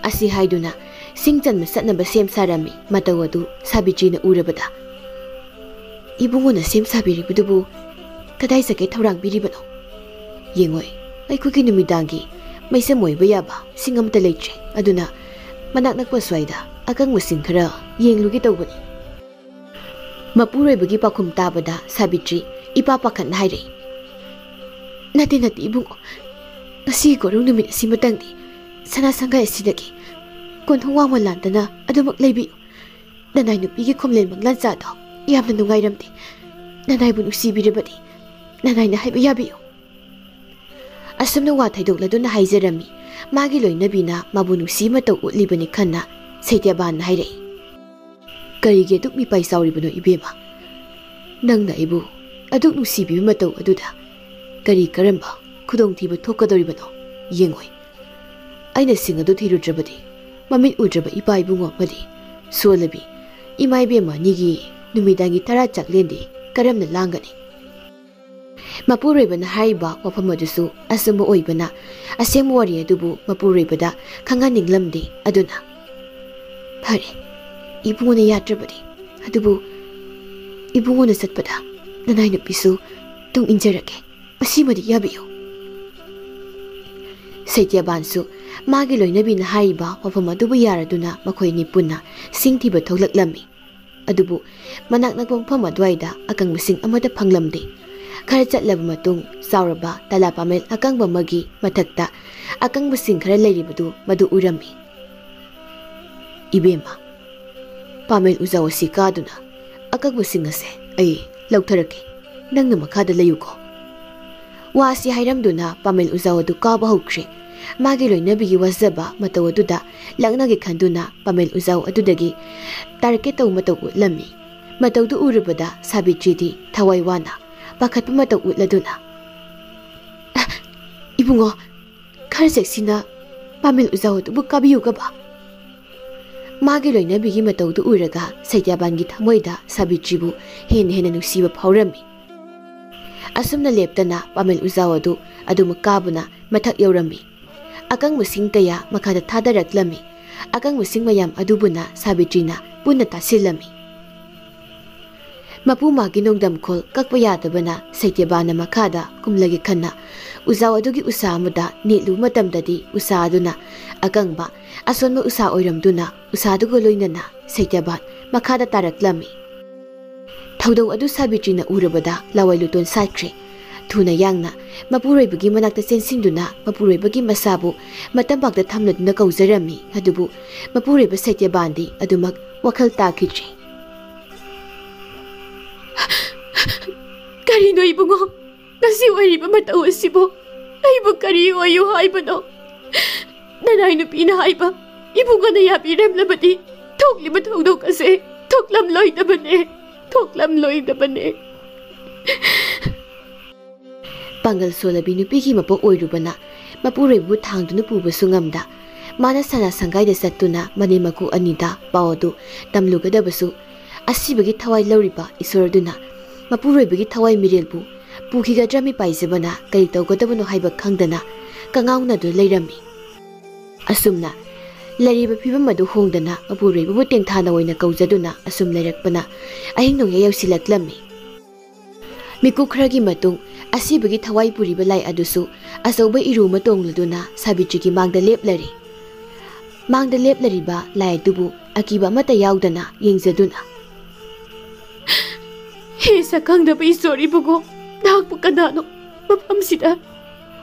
ꯑꯁꯤ ꯍꯥꯏꯗꯨꯅ ꯁꯤꯡ ꯆꯟꯕ ꯆꯠꯅꯕ ꯁꯦꯝ ꯁꯥꯔꯝꯃꯤ꯫ ꯃꯇꯧ ꯑꯗꯨ ꯁꯥꯕꯤꯇ꯭ꯔꯤꯅ ꯎꯔꯕꯗ, "ꯏꯕꯨꯡꯉꯣꯅ ꯁꯦꯝ ꯁꯥꯕꯤꯔꯤꯕꯗꯨꯕꯨ ꯀꯗꯥꯏ ꯆꯠꯀꯦ ꯊꯧꯔꯥꯡ ꯄꯤꯔꯤꯕꯅꯣ? ꯌꯦꯡꯉꯣꯏ, ꯑꯩꯈꯣꯏꯒꯤ ꯅꯨꯃꯤꯗꯥꯡꯒꯤ ꯃꯩꯁꯝ ꯑꯣꯏꯕ ꯌꯥꯕ ꯁꯤꯡ ꯑꯃꯠꯇ ꯂꯩꯇ꯭ꯔꯦ꯫ ꯑꯗꯨꯅ ꯃꯅꯥꯛ ꯅꯛꯄ ꯁ꯭ꯋꯥꯏꯗ ꯑꯀꯪꯕ ꯁꯤꯡ ꯈꯔ ꯌꯦꯡꯂꯨꯒꯦ ꯇꯧꯕꯅꯤ"꯫ ꯃꯄꯨꯔꯣꯏꯕꯒꯤ ꯄꯥꯎꯈꯨꯝ ꯇꯥꯕꯗ ꯁꯥꯕꯤꯇ꯭ꯔꯤ ꯏꯄꯥ ꯄꯥꯈꯠꯅ ꯍꯥꯏꯔꯛꯏ, "ꯅꯠꯇꯦ, ꯅꯠꯇꯦ ꯏꯕꯨꯡꯉꯣ, ꯉꯁꯤꯒꯤ ꯀꯣꯔꯧ ꯅꯨꯃꯤꯠ ꯑꯁꯤꯃꯇꯪꯗꯤ ꯁꯅꯥ ꯁꯪꯒꯥꯏ ꯑꯁꯤꯗꯒꯤ ꯀꯣꯟꯊꯣꯡ ꯋꯥꯡꯃ ꯂꯥꯟꯗꯅ ꯑꯗꯨꯃꯛ ꯂꯩꯕꯤꯌꯨ꯫ ꯅꯅꯥꯏ ꯅꯨꯄꯤꯒꯤ ꯈꯣꯝꯂꯦꯟ ꯃꯪꯂꯥꯟꯆꯥꯗꯣ ꯌꯥꯝꯅ ꯅꯨꯡꯉꯥꯏꯔꯝꯗꯦ꯫ ꯅꯅꯥꯏꯕꯨ ꯅꯨꯡꯁꯤꯕꯤꯔꯕꯗꯤ ꯅꯅꯥꯏꯅ ꯍꯥꯏꯕ ꯌꯥꯕꯤꯌꯨ"꯫ ꯑꯁꯨꯝꯅ ꯋꯥ ꯊꯩꯗꯣꯛꯂꯗꯨꯅ ꯍꯥꯏꯖꯔꯝꯃꯤ꯫ ꯃꯥꯒꯤ ꯂꯣꯏꯅꯕꯤꯅ ꯃꯥꯕꯨ ꯅꯨꯡꯁꯤ ꯃꯇꯧ ꯎꯠꯂꯤꯕꯅꯤ ꯈꯟꯅ ꯁꯩꯇꯦꯕꯥꯟꯅ ꯍꯥꯏꯔꯛꯏ, "ꯀꯔꯤꯒꯤ ꯑꯗꯨꯛ ꯃꯤꯄꯥꯏ ꯆꯥꯎꯔꯤꯕꯅꯣ ꯏꯕꯦꯝꯃ? ꯅꯪꯅ ꯑꯩꯕꯨ ꯑꯗꯨꯛ ꯅꯨꯡꯁꯤꯕꯤꯕ ꯃꯇꯧ ꯑꯗꯨꯗ ꯀꯔꯤ ꯀꯔꯝꯕ ꯈꯨꯗꯣꯡꯊꯤꯕ ꯊꯣꯛꯀꯗꯧꯔꯤꯕꯅꯣ? ꯌꯦꯡꯉꯣꯏ, ꯑꯩꯅ ꯁꯤꯡ ꯑꯗꯨ ꯊꯤꯔꯨꯗ꯭ꯔꯕꯗꯤ ꯃꯃꯤꯠ ꯎꯗ꯭ꯔꯕ ꯏꯄꯥ ꯏꯕꯨꯡꯉꯣ ꯑꯃꯗꯤ ꯁꯣꯜꯂꯕꯤ ꯏꯃꯥ ꯏꯕꯦꯝꯃ ꯑꯅꯤꯒꯤ ꯅꯨꯃꯤꯗꯥꯡꯒꯤ ꯇꯔꯥ ꯆꯥꯛꯂꯦꯟꯗꯤ ꯀꯔꯝꯅ ꯂꯥꯡꯒꯅꯤ?" ꯃꯄꯨꯔꯣꯏꯕꯅ ꯍꯥꯏꯔꯤꯕ ꯋꯥꯐꯝ ꯑꯗꯨꯁꯨ ꯑꯆꯨꯝꯕ ꯑꯣꯏꯕꯅ, ꯑꯁꯦꯡꯕ ꯋꯥꯔꯤ ꯑꯗꯨꯕꯨ ꯃꯄꯨꯔꯣꯏꯕꯗ ꯈꯪꯍꯟꯅꯤꯡꯂꯝꯗꯦ꯫ ꯑꯗꯨꯅ, "ꯐꯔꯦ, ꯏꯕꯨꯡꯉꯣꯅ ꯌꯥꯗ꯭ꯔꯕꯗꯤ, ꯑꯗꯨꯕꯨ ꯏꯕꯨꯡꯉꯣꯅ ꯆꯠꯄꯗ ꯅꯅꯥꯏ ꯅꯨꯄꯤꯁꯨ ꯇꯨꯡ ꯏꯟꯖꯔꯒꯦ, ꯃꯁꯤꯃꯗꯤ ꯌꯥꯕꯤꯌꯨ꯫" ꯁꯩꯇ꯭ꯌꯥꯕꯥꯟꯁꯨ ꯃꯥꯒꯤ ꯂꯣꯏꯅꯕꯤꯅ ꯍꯥꯏꯔꯤꯕ ꯋꯥꯐꯝ ꯑꯗꯨꯕꯨ ꯌꯥꯔꯗꯨꯅ ꯃꯈꯣꯏ ꯑꯅꯤ ꯄꯨꯟꯅ ꯁꯤꯡ ꯊꯤꯕ ꯊꯣꯛꯂꯛꯂꯝꯃꯤ꯫ ꯑꯗꯨꯕꯨ ꯃꯅꯥꯛ ꯅꯛꯄ ꯃꯐꯝ ꯑꯗꯨꯋꯥꯏꯗ ꯑꯀꯪꯕꯁꯤꯡ ꯑꯃꯠꯇ ꯐꯪꯂꯝꯗꯦ꯫ ꯈꯔ ꯆꯠꯂꯕ ꯃꯇꯨꯡ, ꯆꯥꯎꯔꯕ ꯇꯂꯥ ꯄꯥꯃꯦꯜ ꯑꯀꯪꯕ ꯑꯃꯒꯤ ꯃꯊꯛꯇ ꯑꯀꯪꯕꯁꯤꯡ ꯈꯔ ꯂꯩꯔꯤꯕꯗꯨ ꯃꯗꯨ ꯎꯔꯝꯃꯤ꯫ "ꯏꯕꯦꯝꯃ, ꯄꯥꯃꯦꯜ ꯎꯖꯥꯎ ꯑꯁꯤ ꯀꯥꯗꯨꯅ ꯑꯀꯪꯕꯁꯤꯡ ꯑꯁꯦ ꯑꯩ ꯂꯧꯊꯔꯛꯀꯦ, ꯅꯪꯅ ꯃꯈꯥꯗ ꯂꯩꯌꯨꯀꯣ꯫" ꯋꯥ ꯑꯁꯤ ꯍꯥꯏꯔꯝꯗꯨꯅ ꯄꯥꯃꯦꯜ ꯎꯖꯥꯎ ꯑꯗꯨ ꯀꯥꯕ ꯍꯧꯈ꯭ꯔꯦ꯫ ꯃꯥꯒꯤ ꯂꯣꯏꯅꯕꯤꯒꯤ ꯋꯥꯖꯕ ꯃꯇꯧ ꯑꯗꯨꯗ ꯂꯛꯅꯒꯦ ꯈꯟꯗꯨꯅ ꯄꯥꯃꯦꯜ ꯎꯖꯥꯎ ꯑꯗꯨꯗꯒꯤ ꯇꯥꯔꯛꯀꯦ ꯇꯧꯕ ꯃꯇꯧ ꯎꯠꯂꯝꯃꯤ꯫ ꯃꯇꯧꯗꯨ ꯎꯔꯨꯕꯗ ꯁꯥꯕꯤꯇ꯭ꯔꯤꯗꯤ ꯊꯋꯥꯏ ꯋꯥꯅ ꯄꯥꯈꯠꯄ ꯃꯇꯧ ꯎꯠꯂꯗꯨꯅ, "ꯑ, ꯏꯕꯨꯡꯉꯣ, ꯈꯔ ꯆꯦꯛꯁꯤꯟꯅ ꯄꯥꯃꯦꯜ ꯎꯖꯥꯎ ꯑꯗꯨꯕꯨ ꯀꯥꯕꯤꯌꯨ ꯀꯕ꯫" ꯃꯥꯒꯤ ꯂꯣꯏꯅꯕꯤꯒꯤ ꯃꯇꯧꯗꯨ ꯎꯔꯒ ꯁꯩꯇ꯭ꯌꯥꯕꯥꯟꯒꯤ ꯊꯃꯣꯏꯗ ꯁꯥꯕꯤꯇ꯭ꯔꯤꯕꯨ ꯍꯦꯟꯅ ꯍꯦꯟꯅ ꯅꯨꯡꯁꯤꯕ ꯐꯥꯎꯔꯝꯃꯤ꯫ ꯑꯁꯨꯝꯅ ꯂꯦꯞꯇꯅ ꯄꯥꯃꯦꯜ ꯎꯖꯥꯎ ꯑꯗꯨ ꯑꯗꯨꯃꯛ ꯀꯥꯕꯅ ꯃꯊꯛ ꯌꯧꯔꯝꯃꯤ꯫ ꯑꯀꯪꯕꯁꯤꯡ ꯀꯌꯥ ꯃꯈꯥꯗ ꯊꯥꯗꯔꯛꯂꯝꯃꯤ꯫ ꯑꯀꯪꯕꯁꯤꯡ ꯃꯌꯥꯝ ꯑꯗꯨꯕꯨꯅ ꯁꯥꯕꯤꯇ꯭ꯔꯤꯅ ꯄꯨꯟꯅ ꯇꯥꯁꯤꯜꯂꯝꯃꯤ꯫ ꯃꯄꯨ ꯃꯥꯒꯤ ꯅꯣꯡꯗꯝꯈꯣꯜ ꯀꯛꯄ ꯌꯥꯗꯕꯅ ꯁꯩꯇ꯭ꯌꯥꯕꯥꯟꯅ ꯃꯈꯥꯗ ꯀꯨꯝꯂꯒꯦ ꯈꯟꯅ ꯎꯖꯥꯎ ꯑꯗꯨꯒꯤ ꯎꯁꯥ ꯑꯃꯗ ꯅꯦꯠꯂꯨꯕ ꯃꯇꯝꯗꯗꯤ ꯎꯁꯥ ꯑꯗꯨꯅ ꯑꯀꯪꯕ ꯑꯁꯣꯟꯕ ꯎꯁꯥ ꯑꯣꯏꯔꯝꯗꯨꯅ ꯎꯁꯥ ꯑꯗꯨꯒ ꯂꯣꯏꯅꯅ ꯁꯩꯇ꯭ꯌꯥꯕꯥꯟ ꯃꯈꯥꯗ ꯇꯥꯔꯛꯂꯝꯃꯤ꯫ ꯊꯧꯗꯧ ꯑꯗꯨ ꯁꯥꯕꯤꯇ꯭ꯔꯤꯅ ꯎꯔꯕꯗ ꯂꯋꯥꯏ ꯂꯨꯇꯣꯟ ꯁꯥꯠꯈ꯭ꯔꯦ꯫ ꯊꯨꯅ ꯌꯥꯡꯅ ꯃꯄꯨꯔꯣꯏꯕꯒꯤ ꯃꯅꯥꯛꯇ ꯆꯦꯟꯁꯤꯟꯗꯨꯅ ꯃꯄꯨꯔꯣꯏꯕꯒꯤ ꯃꯁꯥꯕꯨ ꯃꯇꯝꯄꯥꯛꯇ ꯊꯝꯂꯗꯨꯅ ꯀꯧꯖꯔꯝꯃꯤ꯫ ꯑꯗꯨꯕꯨ ꯃꯄꯨꯔꯣꯏꯕ ꯁꯩꯇ꯭ꯌꯥꯕꯥꯟꯗꯤ ꯑꯗꯨꯃꯛ ꯋꯥꯈꯜ ꯇꯥꯈꯤꯗ꯭ꯔꯦ꯫ "ꯀꯔꯤꯅꯣ ꯏꯕꯨꯡꯉꯣ? ꯉꯁꯤ ꯑꯣꯏꯔꯤꯕ ꯃꯇꯧ ꯑꯁꯤꯕꯨ ꯑꯩꯕꯨ ꯀꯔꯤ ꯑꯣꯏꯌꯨ ꯍꯥꯏꯕꯅꯣ? ꯅꯅꯥꯏ ꯅꯨꯄꯤꯅ ꯍꯥꯏꯕ ꯏꯕꯨꯡꯉꯣꯅ ꯌꯥꯕꯤꯔꯝꯂꯕꯗꯤ ꯊꯣꯛꯂꯤꯕ ꯊꯧꯗꯣꯛ ꯑꯁꯦ ꯊꯣꯛꯂꯝꯂꯣꯏꯗꯕꯅꯦ, ꯊꯣꯛꯂꯝꯂꯣꯏꯗꯕꯅꯦ꯫" ꯄꯥꯡꯒꯜ ꯁꯣꯜꯂꯕꯤ ꯅꯨꯄꯤꯒꯤ ꯃꯄꯣꯛ ꯑꯣꯏꯔꯨꯕꯅ ꯃꯄꯨꯔꯣꯏꯕꯕꯨ ꯊꯥꯡꯗꯨꯅ ꯄꯨꯕꯁꯨ ꯉꯝꯗ, ꯃꯥꯅ ꯁꯅꯥ ꯁꯪꯒꯥꯏꯗ ꯆꯠꯇꯨꯅ ꯃꯅꯦꯝ ꯃꯀꯨ ꯑꯅꯤꯗ ꯄꯥꯎ ꯑꯗꯨ ꯇꯝꯂꯨꯒꯗꯕꯁꯨ, ꯑꯁꯤꯕꯒꯤ ꯊꯋꯥꯏ ꯂꯧꯔꯤꯕ ꯏꯁꯣꯔ ꯑꯗꯨꯅ ꯃꯄꯨꯔꯣꯏꯕꯒꯤ ꯊꯋꯥꯏ ꯃꯤꯔꯦꯜꯕꯨ ꯄꯨꯈꯤꯒꯗ꯭ꯔꯥ ꯃꯤꯄꯥꯏꯖꯕꯅ ꯀꯔꯤ ꯇꯧꯒꯗꯕꯅꯣ ꯍꯥꯏꯕ ꯈꯪꯗꯅ ꯀꯉꯥꯎꯅꯗꯨꯅ ꯂꯩꯔꯝꯃꯤ꯫ ꯑꯁꯨꯝꯅ ꯂꯩꯔꯤꯕ ꯐꯤꯕꯝ ꯑꯗꯨ ꯍꯣꯡꯗꯅ ꯃꯄꯨꯔꯣꯏꯕꯕꯨ ꯇꯦꯡꯊꯥꯅ ꯑꯣꯏꯅ ꯀꯧꯖꯗꯨꯅ ꯑꯁꯨꯝ ꯂꯩꯔꯛꯄꯅ ꯑꯍꯤꯡ ꯅꯣꯡꯌꯥꯏ ꯌꯧꯁꯤꯜꯂꯛꯂꯝꯃꯤ꯫ ꯃꯤꯀꯨꯞ ꯈꯔꯒꯤ ꯃꯇꯨꯡ ꯑꯁꯤꯕꯒꯤ ꯊꯋꯥꯏ ꯄꯨꯔꯤꯕ ꯂꯥꯏ ꯑꯗꯨꯁꯨ ꯑꯆꯧꯕ ꯏꯔꯨ ꯑꯃ ꯇꯣꯡꯂꯗꯨꯅ ꯁꯥꯕꯤꯇ꯭ꯔꯤꯒꯤ ꯃꯥꯡꯗ ꯂꯦꯞꯂꯔꯦ꯫ ꯃꯥꯡꯗ ꯂꯦꯞꯂꯔꯤꯕ ꯂꯥꯏ ꯑꯗꯨꯕꯨ ꯑꯀꯤꯕ ꯑꯃꯠꯇ ꯌꯥꯎꯗꯅ ꯌꯦꯡꯖꯗꯨꯅ, "ꯍꯦ ꯁꯛꯈꯪꯗꯕ ꯏꯁꯣꯔ ꯏꯕꯨꯡꯉꯣ, ꯅꯍꯥꯛꯄꯨ ꯀꯅꯥꯅꯣ? ꯃꯐꯝꯁꯤꯗ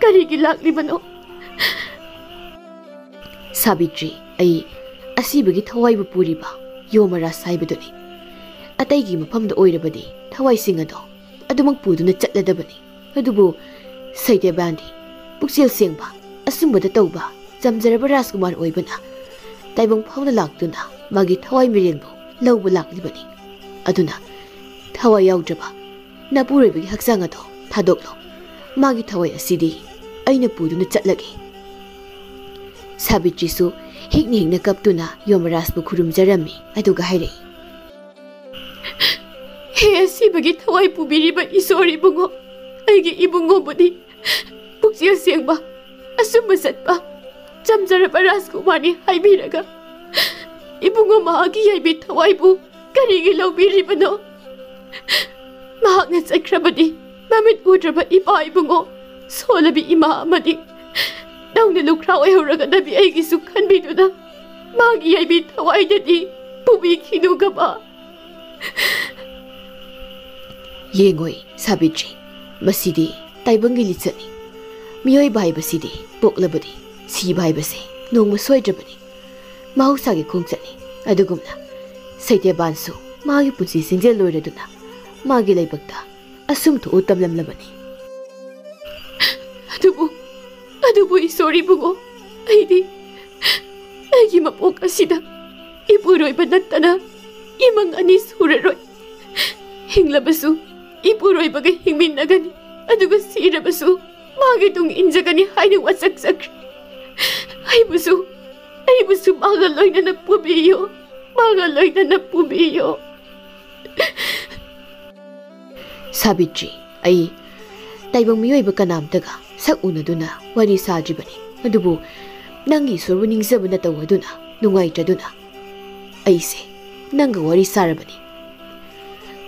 ꯀꯔꯤꯒꯤ ꯂꯥꯛꯂꯤꯕꯅꯣ?" "ꯁꯥꯕꯤꯇ꯭ꯔꯤ, ꯑꯩ ꯑꯁꯤꯕꯒꯤ ꯊꯋꯥꯏꯕꯨ ꯄꯨꯔꯤꯕ ꯌꯣꯃꯔꯥꯖ ꯍꯥꯏꯕꯗꯨꯅꯤ꯫ ꯑꯇꯩꯒꯤ ꯃꯐꯝꯗ ꯑꯣꯏꯔꯕꯗꯤ ꯊꯋꯥꯏꯁꯤꯡ ꯑꯗꯣ ꯑꯗꯨꯃꯛ ꯄꯨꯗꯨꯅ ꯆꯠꯂꯗꯕꯅꯤ꯫ ꯑꯗꯨꯕꯨ ꯁꯩꯗꯦꯕꯥꯟꯗꯤ ꯄꯨꯛꯆꯦꯜ ꯁꯦꯡꯕ, ꯑꯆꯨꯝꯕꯗ ꯇꯧꯕ, ꯆꯝꯖꯔꯕ ꯔꯥꯖꯀꯨꯃꯥꯔ ꯑꯣꯏꯕꯅ ꯇꯥꯏꯕꯪ ꯐꯥꯎꯅ ꯂꯥꯛꯇꯨꯅ ꯃꯥꯒꯤ ꯊꯋꯥꯏ ꯃꯤꯔꯦꯟꯕꯨ ꯂꯧꯕ ꯂꯥꯛꯂꯤꯕꯅꯤ꯫ ꯑꯗꯨꯅ ꯊꯋꯥꯏ ꯌꯥꯎꯗ꯭ꯔꯕ ꯅꯄꯨꯔꯣꯏꯕꯒꯤ ꯍꯛꯆꯥꯡ ꯑꯗꯣ ꯊꯥꯗꯣꯛꯂꯣ꯫ ꯃꯥꯒꯤ ꯊꯋꯥꯏ ꯑꯁꯤꯗꯤ ꯑꯩꯅ ꯄꯨꯗꯨꯅ ꯆꯠꯂꯒꯦ꯫" ꯁꯥꯕꯤꯇ꯭ꯔꯤꯁꯨ ꯍꯤꯛꯅ ꯍꯤꯛꯅ ꯀꯞꯇꯨꯅ ꯌꯣꯃꯔꯥꯖꯄꯨ ꯈꯨꯔꯨꯝꯖꯔꯝꯃꯤ꯫ ꯑꯗꯨꯒ ꯍꯥꯏꯔꯛꯏ, "ꯍꯦ ꯑꯁꯤꯕꯒꯤ ꯊꯋꯥꯏ ꯄꯨꯕꯤꯔꯤꯕ ꯏꯁꯣꯔ ꯏꯕꯨꯡꯉꯣ, ꯑꯩꯒꯤ ꯏꯕꯨꯡꯉꯣꯕꯨꯗꯤ ꯄꯨꯛꯆꯦꯜ ꯁꯦꯡꯕ, ꯑꯆꯨꯝꯕ ꯆꯠꯄ, ꯆꯝꯖꯔꯕ ꯔꯥꯖꯀꯨꯃꯥꯔꯅꯤ ꯍꯥꯏꯕꯤꯔꯒ ꯏꯕꯨꯡꯉꯣ ꯃꯍꯥꯛꯀꯤ ꯌꯥꯏꯕꯤ ꯊꯋꯥꯏꯕꯨ ꯀꯔꯤꯒꯤ ꯂꯧꯕꯤꯔꯤꯕꯅꯣ? ꯃꯍꯥꯛꯅ ꯆꯠꯈ꯭ꯔꯕꯗꯤ ꯃꯃꯤꯠ ꯎꯗ꯭ꯔꯕ ꯏꯄꯥ ꯏꯕꯨꯡꯉꯣ, ꯁꯣꯜꯂꯕꯤ ꯏꯃꯥ ꯑꯃꯗꯤ ꯅꯧꯅ ꯂꯨꯈ꯭ꯔꯥ ꯑꯣꯏꯍꯧꯔꯒꯗꯕꯤ ꯑꯩꯒꯤꯁꯨ ꯈꯟꯕꯤꯗꯨꯅ ꯃꯥꯒꯤ ꯌꯥꯏꯕꯤ ꯊꯋꯥꯏꯗꯗꯤ ꯄꯨꯕꯤꯈꯤꯅꯨꯒꯕ꯫" ꯌꯦꯡꯉꯣꯏ ꯁꯥꯕꯤꯇ꯭ꯔꯤ, ꯃꯁꯤꯗꯤ ꯇꯥꯏꯕꯪꯒꯤ ꯂꯤꯆꯠꯅꯤ꯫ ꯃꯤꯑꯣꯏꯕ ꯍꯥꯏꯕꯁꯤꯗꯤ ꯄꯣꯛꯂꯕꯗꯤ ꯁꯤꯕ ꯍꯥꯏꯕꯁꯦ ꯅꯣꯡꯃ ꯁꯣꯏꯗ꯭ꯔꯕꯅꯤ꯫ ꯃꯍꯧꯁꯥꯒꯤ ꯈꯣꯡꯆꯠꯅꯤ꯫ ꯑꯗꯨꯒꯨꯝꯅ ꯁꯩꯇꯦꯕꯥꯟꯁꯨ ꯃꯥꯒꯤ ꯄꯨꯟꯁꯤ ꯁꯤꯡꯖꯦꯜ ꯂꯣꯏꯔꯗꯨꯅ ꯃꯥꯒꯤ ꯂꯥꯏꯕꯛꯇ ꯑꯁꯨꯝ ꯊꯣꯛꯎ ꯇꯝꯂꯝꯂꯕꯅꯤ꯫ ꯑꯗꯨꯕꯨ, ꯑꯗꯨꯕꯨ ꯏꯁꯣꯔ ꯏꯕꯨꯡꯉꯣ, ꯑꯩꯗꯤ ꯑꯩꯒꯤ ꯃꯄꯣꯛ ꯑꯁꯤꯗ ꯏꯄꯨꯔꯣꯏꯕ ꯅꯠꯇꯅ ꯏꯃꯪ ꯑꯅꯤ ꯁꯨꯔꯔꯣꯏ꯫ ꯍꯤꯡꯂꯕꯁꯨ ꯏꯄꯨꯔꯣꯏꯕꯒ ꯍꯤꯡꯃꯤꯟꯅꯒꯅꯤ, ꯑꯗꯨꯒ ꯁꯤꯔꯕꯁꯨ ꯃꯥꯒꯤ ꯇꯨꯡ ꯏꯟꯖꯒꯅꯤ ꯍꯥꯏꯅ ꯋꯥꯁꯛꯆꯈ꯭ꯔꯦ꯫ ꯑꯩꯕꯨꯁꯨ, ꯑꯩꯕꯨꯁꯨ ꯃꯥꯒ ꯂꯣꯏꯅꯅ ꯄꯨꯕꯤꯌꯨ, ꯃꯥꯒ ꯂꯣꯏꯅꯅ ꯄꯨꯕꯤꯌꯨ꯫ ꯁꯥꯕꯤꯇ꯭ꯔꯤ, ꯑꯩ ꯇꯥꯏꯕꯪ ꯃꯤꯑꯣꯏꯕ ꯀꯅꯥꯝꯇꯒ ꯁꯛ ꯎꯅꯗꯨꯅ ꯋꯥꯔꯤ ꯁꯥꯗ꯭ꯔꯤꯕꯅꯤ꯫ ꯑꯗꯨꯕꯨ ꯅꯪꯒꯤ ꯏꯁꯣꯔꯕꯨ ꯅꯤꯡꯖꯕ ꯅꯠꯇꯧꯕꯗꯨꯅ ꯅꯨꯡꯉꯥꯏꯇ꯭ꯔꯗꯨꯅ ꯑꯩꯁꯦ ꯅꯪꯒ ꯋꯥꯔꯤ ꯁꯥꯔꯕꯅꯤ꯫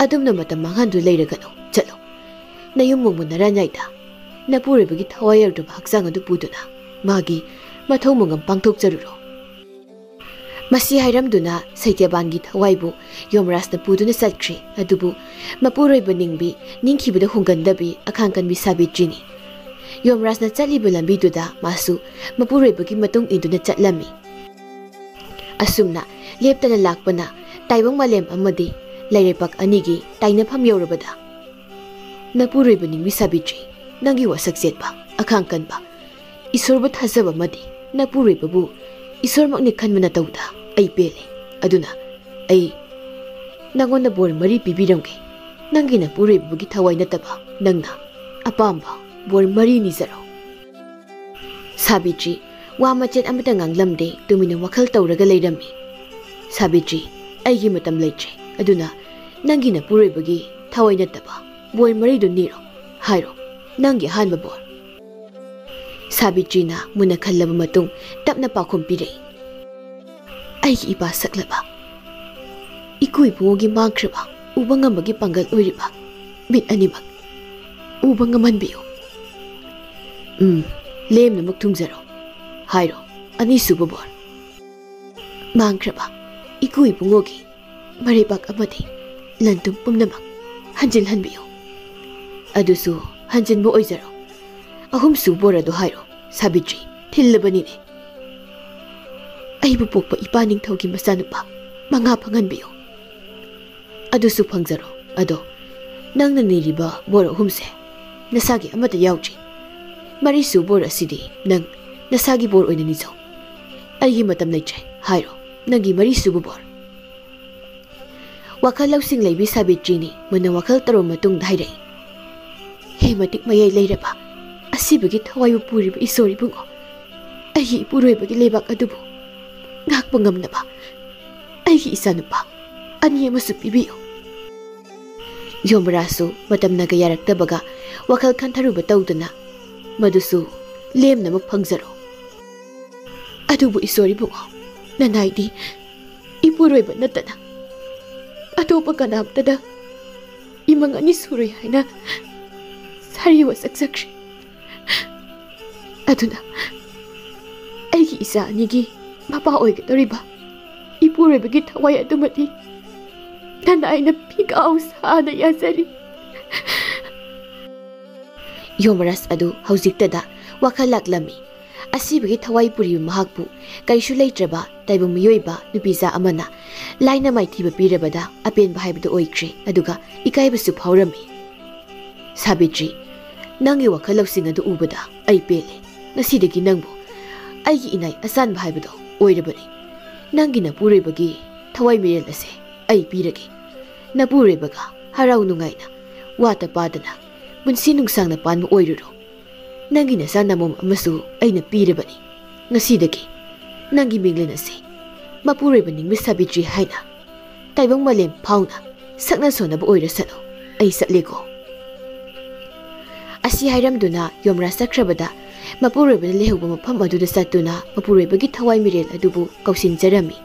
ꯑꯗꯨꯝꯅ ꯃꯇꯝ ꯃꯥꯡꯍꯟꯗꯨꯅ ꯂꯩꯔꯒꯅꯨ, ꯆꯠꯂꯣ꯫ ꯅꯌꯨꯝ ꯃꯣꯡꯕ ꯅꯔꯥꯅꯥꯏꯗ ꯅꯄꯨꯔꯣꯏꯕꯒꯤ ꯊꯋꯥꯏ ꯌꯥꯎꯗ꯭ꯔꯕ ꯍꯛꯆꯥꯡ ꯑꯗꯨ ꯄꯨꯗꯨꯅ ꯃꯥꯒꯤ ꯃꯊꯧ ꯃꯉꯝ ꯄꯥꯡꯊꯣꯛꯆꯔꯨꯔꯣ꯫ ꯃꯁꯤ ꯍꯥꯏꯔꯝꯗꯨꯅ ꯁꯩꯇ꯭ꯌꯕꯥꯟꯒꯤ ꯊꯋꯥꯏꯕꯨ ꯌꯣꯃꯔꯥꯖꯅ ꯄꯨꯗꯨꯅ ꯆꯠꯈ꯭ꯔꯦ꯫ ꯑꯗꯨꯕꯨ ꯃꯄꯨꯔꯣꯏꯕ ꯅꯤꯡꯕꯤ ꯅꯤꯡꯈꯤꯕꯗ ꯍꯣꯡꯒꯟꯗꯕꯤ ꯑꯈꯥꯡ ꯀꯟꯕꯤ ꯁꯥꯕꯤꯇ꯭ꯔꯤꯅꯤ꯫ ꯌꯣꯃꯔꯥꯖꯅ ꯆꯠꯂꯤꯕ ꯂꯝꯕꯤꯗꯨꯗ ꯃꯥꯁꯨ ꯃꯄꯨꯔꯣꯏꯕꯒꯤ ꯃꯇꯨꯡ ꯏꯟꯗꯨꯅ ꯆꯠꯂꯝꯃꯤ꯫ ꯑꯁꯨꯝꯅ ꯂꯦꯞꯇꯅ ꯂꯥꯛꯄꯅ ꯇꯥꯏꯕꯪ ꯃꯥꯂꯦꯝ ꯑꯃꯗꯤ ꯂꯩꯔꯩꯄꯥꯛ ꯑꯅꯤꯒꯤ ꯇꯥꯏꯅꯐꯝ ꯌꯧꯔꯕꯗ, ꯅꯄꯨꯔꯣꯏꯕ ꯅꯤꯡꯕꯤ ꯁꯥꯕꯤꯇ꯭ꯔꯤ, ꯅꯪꯒꯤ ꯋꯥꯁꯛ ꯆꯦꯠꯄ, ꯑꯈꯥꯡ ꯀꯟꯕ, ꯏꯁꯣꯔꯕꯨ ꯊꯥꯖꯕ ꯑꯃꯗꯤ ꯅꯄꯨꯔꯣꯏꯕꯕꯨ ꯏꯁꯣꯔꯃꯛꯅꯤ ꯈꯟꯕ ꯅꯇꯧꯗ ꯑꯩ ꯄꯦꯜꯂꯦ꯫ ꯑꯗꯨꯅ ꯑꯩ ꯅꯉꯣꯟꯗ ꯕꯣꯔ ꯃꯔꯤ ꯄꯤꯕꯤꯔꯝꯒꯦ꯫ ꯅꯪꯒꯤ ꯅꯄꯨꯔꯣꯏꯕꯒꯤ ꯊꯋꯥꯏ ꯅꯠꯇꯕ ꯅꯪꯅ ꯑꯄꯥꯝꯕ ꯕꯣꯔ ꯃꯔꯤ ꯅꯤꯖꯔꯣ꯫ ꯁꯥꯕꯤꯇ꯭ꯔꯤ ꯋꯥ ꯃꯆꯦꯠ ꯑꯃꯠꯇ ꯉꯥꯡꯂꯝꯗꯦ, ꯇꯨꯃꯤꯟꯅ ꯋꯥꯈꯜ ꯇꯧꯔꯒ ꯂꯩꯔꯝꯃꯤ꯫ ꯁꯥꯕꯤꯇ꯭ꯔꯤ, ꯑꯩꯒꯤ ꯃꯇꯝ ꯂꯩꯇ꯭ꯔꯦ, ꯑꯗꯨꯅ ꯅꯪꯒꯤ ꯅꯄꯨꯔꯣꯏꯕꯒꯤ ꯊꯋꯥꯏ ꯅꯠꯇꯕ ꯕꯣꯔ ꯃꯔꯤꯗꯨ ꯅꯤꯔꯣ꯫ ꯍꯥꯏꯔꯣ, ꯅꯪꯒꯤ ꯑꯍꯥꯟꯕ ꯕꯣꯔ꯫ ꯁꯥꯕꯤꯇ꯭ꯔꯤꯅ ꯃꯨꯟꯅ ꯈꯜꯂꯕ ꯃꯇꯨꯡ ꯇꯞꯅ ꯄꯥꯎꯈꯨꯝ ꯄꯤꯔꯛꯏ꯫ ꯑꯩꯒꯤ ꯏꯄꯥ ꯁꯛꯂꯕ, ꯏꯀꯨ ꯏꯕꯨꯡꯉꯣꯒꯤ ꯃꯥꯡꯈ꯭ꯔꯕ ꯎꯕ ꯉꯝꯕꯒꯤ ꯄꯥꯡꯒꯜ ꯑꯣꯏꯔꯤꯕ ꯃꯤꯠ ꯑꯅꯤꯃꯛ ꯎꯕ ꯉꯝꯍꯟꯕꯤꯌꯨ꯫ ꯎꯝ, ꯂꯦꯝꯅꯃꯛ ꯊꯨꯡꯖꯔꯣ꯫ ꯍꯥꯏꯔꯣ, ꯑꯅꯤꯁꯨꯕ ꯕꯣꯔ꯫ ꯃꯥꯡꯈ꯭ꯔꯕ ꯏꯀꯨ ꯏꯕꯨꯡꯉꯣꯒꯤ ꯃꯔꯩꯕꯥꯛ ꯑꯃꯗꯤ ꯂꯟ ꯊꯨꯝ ꯄꯨꯝꯅꯃꯛ ꯍꯟꯖꯤꯜꯍꯟꯕꯤꯌꯨ꯫ ꯑꯗꯨꯁꯨ ꯍꯟꯖꯤꯟꯕ ꯑꯣꯏꯖꯔꯣ꯫ ꯑꯍꯨꯝꯁꯨ ꯕꯣꯔ ꯑꯗꯨ ꯍꯥꯏꯔꯣ, ꯁꯥꯕꯤꯇ꯭ꯔꯤ, ꯊꯤꯜꯂꯕꯅꯤꯅꯦ꯫ ꯑꯩꯕꯨ ꯄꯣꯛꯄ ꯏꯄꯥ ꯅꯤꯡꯊꯧꯒꯤ ꯃꯆꯥꯅꯨꯄꯥ ꯃꯉꯥ ꯐꯪꯍꯟꯕꯤꯌꯨ꯫ ꯑꯗꯨꯁꯨ ꯐꯪꯖꯔꯣ꯫ ꯑꯗꯣ ꯅꯪꯅ ꯅꯤꯔꯤꯕ ꯕꯣꯔ ꯑꯍꯨꯝꯁꯦ ꯅꯁꯥꯒꯤ ꯑꯃꯠꯇ ꯌꯥꯎꯗ꯭ꯔꯤ꯫ ꯃꯔꯤꯁꯨ ꯕꯣꯔ ꯑꯁꯤꯗꯤ ꯅꯪ ꯅꯁꯥꯒꯤ ꯕꯣꯔ ꯑꯣꯏꯅ ꯅꯤꯖꯧ꯫ ꯑꯩꯒꯤ ꯃꯇꯝ ꯂꯩꯇ꯭ꯔꯦ꯫ ꯍꯥꯏꯔꯣ, ꯅꯪꯒꯤ ꯃꯔꯤꯁꯨꯕ ꯕꯣꯔ꯫ ꯋꯥꯈꯜ ꯂꯧꯁꯤꯡ ꯂꯩꯕꯤ ꯁꯥꯕꯤꯇ꯭ꯔꯤꯅꯤ ꯃꯨꯟꯅ ꯋꯥꯈꯜ ꯇꯧꯔꯕ ꯃꯇꯨꯡꯗ ꯍꯥꯏꯔꯛꯏ, ꯍꯦ ꯃꯇꯤꯛ ꯃꯌꯥꯏ ꯂꯩꯔꯕ ꯑꯁꯤꯕꯒꯤ ꯊꯋꯥꯏꯕꯨ ꯄꯨꯔꯤꯕ ꯏꯁꯣꯔ ꯏꯕꯨꯡꯉꯣ, ꯑꯩꯒꯤ ꯏꯄꯨꯔꯣꯏꯕꯒꯤ ꯂꯩꯕꯥꯛ ꯑꯗꯨꯕꯨ ꯉꯥꯛꯄ ꯉꯝꯅꯕ ꯑꯩꯒꯤ ꯏꯆꯥꯅꯨꯄꯥ ꯑꯅꯤ ꯑꯃꯁꯨ ꯄꯤꯕꯤꯌꯨ꯫ ꯌꯣꯃꯔꯥꯁꯨ ꯃꯇꯝꯅꯒ ꯌꯥꯔꯛꯇꯕꯒ ꯋꯥꯈꯜ ꯈꯟꯊꯔꯨꯕ ꯇꯧꯗꯅ, "ꯃꯗꯨꯁꯨ ꯂꯦꯝꯅꯃꯛ ꯐꯪꯖꯔꯣ꯫ ꯑꯗꯨꯕꯨ ꯏꯁꯣꯔ ꯏꯕꯨꯡꯉꯣ, ꯅꯅꯥꯏꯗꯤ ꯏꯄꯨꯔꯣꯏꯕ ꯅꯠꯇꯅ ꯑꯇꯣꯞꯄ ꯀꯅꯥꯝꯇꯗ ꯏꯃꯪ ꯑꯅꯤ ꯁꯨꯔꯣꯏ ꯍꯥꯏꯅ ꯁꯥꯔꯤ ꯋꯥꯁꯛꯆꯈ꯭ꯔꯦ꯫ ꯑꯗꯨꯅ ꯑꯩꯒꯤ ꯏꯆꯥ ꯑꯅꯤꯒꯤ ꯃꯄꯥ ꯑꯣꯏꯒꯗꯧꯔꯤꯕ ꯏꯄꯨꯔꯣꯏꯕꯒꯤ ꯊꯋꯥꯏ ꯑꯗꯨꯃꯗꯤ ꯅꯅꯥꯏꯅ ꯐꯤꯒꯥꯎ ꯁꯥꯅ ꯌꯥꯖꯔꯤ꯫" ꯌꯣꯃꯔꯥꯁ ꯑꯗꯨ ꯍꯧꯖꯤꯛꯇꯗ ꯋꯥꯈꯜ ꯂꯥꯛꯂꯝꯃꯤ꯫ ꯑꯁꯤꯕꯒꯤ ꯊꯋꯥꯏ ꯄꯨꯔꯤꯕ ꯃꯍꯥꯛꯄꯨ ꯀꯔꯤꯁꯨ ꯂꯩꯇ꯭ꯔꯕ ꯇꯥꯏꯕꯪ ꯃꯤꯑꯣꯏꯕ ꯅꯨꯄꯤꯖꯥ ꯑꯃꯅ ꯂꯥꯏꯅ ꯃꯥꯏꯊꯤꯕ ꯄꯤꯔꯕꯗ ꯑꯄꯦꯟꯕ ꯍꯥꯏꯕꯗꯨ ꯑꯣꯏꯈ꯭ꯔꯦ, ꯑꯗꯨꯒ ꯏꯀꯥꯏꯕꯁꯨ ꯐꯥꯎꯔꯝꯃꯤ꯫ "ꯁꯥꯕꯤꯇ꯭ꯔꯤ, ꯅꯪꯒꯤ ꯋꯥꯈꯜ ꯂꯧꯁꯤꯡ ꯑꯗꯨ ꯎꯕꯗ ꯑꯩ ꯄꯦꯜꯂꯦ꯫ ꯉꯁꯤꯗꯒꯤ ꯅꯪꯕꯨ ꯑꯩꯒꯤ ꯏꯅꯥꯏ ꯑꯆꯥꯟꯕ ꯍꯥꯏꯕꯗꯣ ꯑꯣꯏꯔꯕꯅꯤ꯫ ꯅꯪꯒꯤ ꯅꯄꯨꯔꯣꯏꯕꯒꯤ ꯊꯋꯥꯏ ꯃꯤꯔꯦꯜ ꯑꯁꯦ ꯑꯩ ꯄꯤꯔꯒꯦ꯫ ꯅꯄꯨꯔꯣꯏꯕꯒ ꯍꯔꯥꯎ ꯅꯨꯡꯉꯥꯏꯅ, ꯋꯥꯇ ꯄꯥꯗꯅ, ꯄꯨꯟꯁꯤ ꯅꯨꯡꯁꯥꯡꯅ ꯄꯥꯟꯕ ꯑꯣꯏꯔꯨꯔꯣ꯫ ꯅꯪꯒꯤ ꯅꯆꯥ ꯅꯃꯣꯝ ꯑꯃꯁꯨ ꯑꯩꯅ ꯄꯤꯔꯕꯅꯤ꯫ ꯉꯁꯤꯗꯒꯤ ꯅꯪꯒꯤ ꯃꯤꯡꯂꯦꯟ ꯑꯁꯤ ꯃꯄꯨꯔꯣꯏꯕ ꯅꯤꯡꯃ ꯁꯥꯕꯤꯇ꯭ꯔꯤ ꯍꯥꯏꯅ ꯇꯥꯏꯕꯪ ꯃꯥꯂꯦꯝ ꯐꯥꯎꯅ ꯁꯛꯅ ꯁꯣꯟꯅꯕ ꯑꯣꯏꯔꯁꯅꯨ꯫ ꯑꯩ ꯆꯠꯂꯦꯀꯣ꯫" ꯑꯁꯤ ꯍꯥꯏꯔꯝꯗꯨꯅ ꯌꯣꯃꯔꯥꯖ ꯆꯠꯈ꯭ꯔꯕꯗ, ꯃꯄꯨꯔꯣꯏꯕꯅ ꯂꯩꯍꯧꯕ ꯃꯐꯝ ꯑꯗꯨꯗ ꯆꯠꯇꯨꯅ ꯃꯄꯨꯔꯣꯏꯕꯒꯤ ꯊꯋꯥꯏ ꯃꯤꯔꯦꯜ ꯑꯗꯨꯕꯨ ꯀꯧꯁꯤꯟꯖꯔꯝꯃꯤ꯫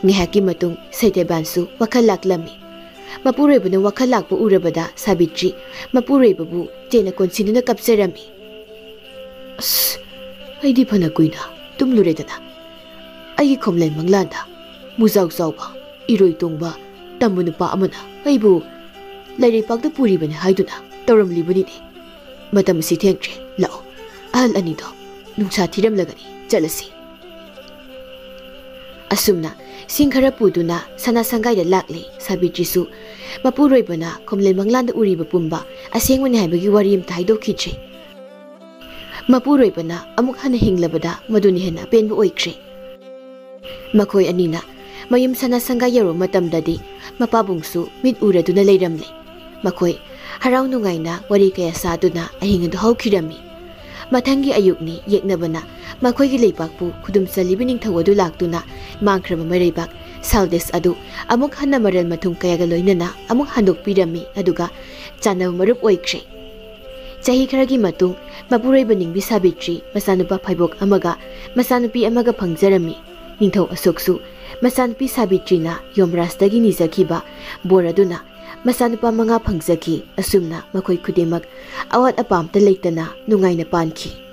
ꯉꯥꯏꯍꯥꯛꯀꯤ ꯃꯇꯨꯡ ꯁꯩꯇꯕꯥꯟꯁꯨ ꯋꯥꯈꯜ ꯂꯥꯛꯂꯝꯃꯤ꯫ ꯃꯄꯨꯔꯣꯏꯕꯅ ꯋꯥꯈꯜ ꯂꯥꯛꯄ ꯎꯔꯕꯗ ꯁꯥꯕꯤꯇ꯭ꯔꯤ ꯃꯄꯨꯔꯣꯏꯕꯕꯨ ꯆꯦꯠꯅ ꯀꯣꯟꯁꯤꯟꯗꯨꯅ ꯀꯞꯆꯔꯝꯃꯤ꯫ "ꯑꯁ, ꯑꯩꯗꯤ ꯐꯅ ꯀꯨꯏꯅ ꯇꯨꯝꯂꯨꯔꯦꯗꯅ꯫ ꯑꯩꯒꯤ ꯈꯣꯝꯂꯦꯟ ꯃꯪꯂꯥꯟꯗ ꯃꯨꯖꯥꯎ ꯆꯥꯎꯕ, ꯏꯔꯣꯏ ꯇꯣꯡꯕ, ꯇꯝꯕ ꯅꯨꯄꯥ ꯑꯃꯅ ꯑꯩꯕꯨ ꯂꯩꯔꯩꯄꯥꯛꯇ ꯄꯨꯔꯤꯕꯅꯤ ꯍꯥꯏꯗꯨꯅ ꯇꯧꯔꯝꯂꯤꯕꯅꯤꯅꯦ꯫ ꯃꯇꯝ ꯑꯁꯤ ꯊꯦꯡꯗ꯭ꯔꯦ, ꯂꯥꯛꯑꯣ꯫ ꯑꯍꯜ ꯑꯅꯤꯗꯣ ꯅꯨꯡꯁꯥ ꯊꯤꯔꯝꯂꯒꯅꯤ, ꯆꯠꯂꯁꯤ꯫" ꯑꯁꯨꯝꯅ ꯁꯤꯡ ꯈꯔ ꯄꯨꯗꯨꯅ ꯁꯅꯥ ꯁꯪꯒꯥꯏꯗ ꯂꯥꯛꯂꯦ꯫ ꯁꯥꯕꯤꯇ꯭ꯔꯤꯁꯨ ꯃꯄꯨꯔꯣꯏꯕꯅ ꯈꯣꯝꯂꯦꯟ ꯃꯪꯂꯥꯟꯗ ꯎꯔꯤꯕ ꯄꯨꯝꯕ ꯑꯁꯦꯡꯕꯅꯤ ꯍꯥꯏꯕꯒꯤ ꯋꯥꯔꯤ ꯑꯝꯇ ꯍꯥꯏꯗꯣꯛꯈꯤꯗ꯭ꯔꯦ꯫ ꯃꯄꯨꯔꯣꯏꯕꯅ ꯑꯃꯨꯛ ꯍꯟꯅ ꯍꯤꯡꯂꯕꯗ ꯃꯗꯨꯅ ꯍꯦꯟꯅ ꯑꯄꯦꯟꯕ ꯑꯣꯏꯈ꯭ꯔꯦ꯫ ꯃꯈꯣꯏ ꯑꯅꯤꯅ ꯃꯌꯨꯝ ꯁꯅꯥ ꯁꯪꯒꯥꯏ ꯌꯧꯔꯕ ꯃꯇꯝꯗꯗꯤ ꯃꯄꯥꯕꯨꯡꯁꯨ ꯃꯤꯠ ꯎꯔꯗꯨꯅ ꯂꯩꯔꯝꯂꯦ꯫ ꯃꯈꯣꯏ ꯍꯔꯥꯎ ꯅꯨꯡꯉꯥꯏꯅ ꯋꯥꯔꯤ ꯀꯌꯥ ꯁꯥꯗꯨꯅ ꯑꯍꯤꯡ ꯑꯗꯨ ꯍꯧꯈꯤꯔꯝꯃꯤ꯫ ꯃꯊꯪꯒꯤ ꯑꯌꯨꯛꯅꯤ꯫ ꯌꯦꯛꯅꯕꯅ ꯃꯈꯣꯏꯒꯤ ꯂꯩꯕꯥꯛꯄꯨ ꯈꯨꯗꯨꯝ ꯆꯜꯂꯤꯕ ꯅꯤꯡꯊꯧ ꯑꯗꯨ ꯂꯥꯛꯇꯨꯅ ꯃꯥꯡꯈ꯭ꯔꯕ ꯃꯩꯔꯩꯕꯥꯛ ꯁꯥꯜꯗꯦꯁ ꯑꯗꯨ ꯑꯃꯨꯛ ꯍꯟꯅ ꯃꯔꯜ ꯃꯊꯨꯝ ꯀꯌꯥꯒ ꯂꯣꯏꯅꯅ ꯑꯃꯨꯛ ꯍꯟꯗꯣꯛꯄꯤꯔꯝꯃꯤ, ꯑꯗꯨꯒ ꯆꯥꯟꯅꯕ ꯃꯔꯨꯞ ꯑꯣꯏꯈ꯭ꯔꯦ꯫ ꯆꯍꯤ ꯈꯔꯒꯤ ꯃꯇꯨꯡ, ꯃꯄꯨꯔꯣꯏꯕ ꯅꯤꯡꯕꯤ ꯁꯥꯕꯤꯇ꯭ꯔꯤ ꯃꯆꯥꯅꯨꯄꯥ ꯐꯩꯕꯣꯛ ꯑꯃꯒ ꯃꯆꯥꯅꯨꯄꯤ ꯑꯃꯒ ꯐꯪꯖꯔꯝꯃꯤ꯫ ꯅꯤꯡꯊꯧ ꯑꯁꯣꯛꯁꯨ ꯃꯆꯥꯅꯨꯄꯤ ꯁꯥꯕꯤꯇ꯭ꯔꯤꯅ ꯌꯣꯃꯔꯥꯖꯇꯒꯤ ꯅꯤꯖꯈꯤꯕ ꯕꯣꯔ ꯑꯗꯨꯅ ꯃꯆꯥꯅꯨꯄꯥ ꯃꯉꯥ ꯐꯪꯖꯈꯤ꯫ ꯑꯁꯨꯝꯅ ꯃꯈꯣꯏ ꯈꯨꯗꯤꯡꯃꯛ ꯑꯋꯥꯠ ꯑꯄꯥ ꯑꯝꯇ ꯂꯩꯇꯅ ꯅꯨꯡꯉꯥꯏꯅ ꯄꯥꯟꯈꯤ꯫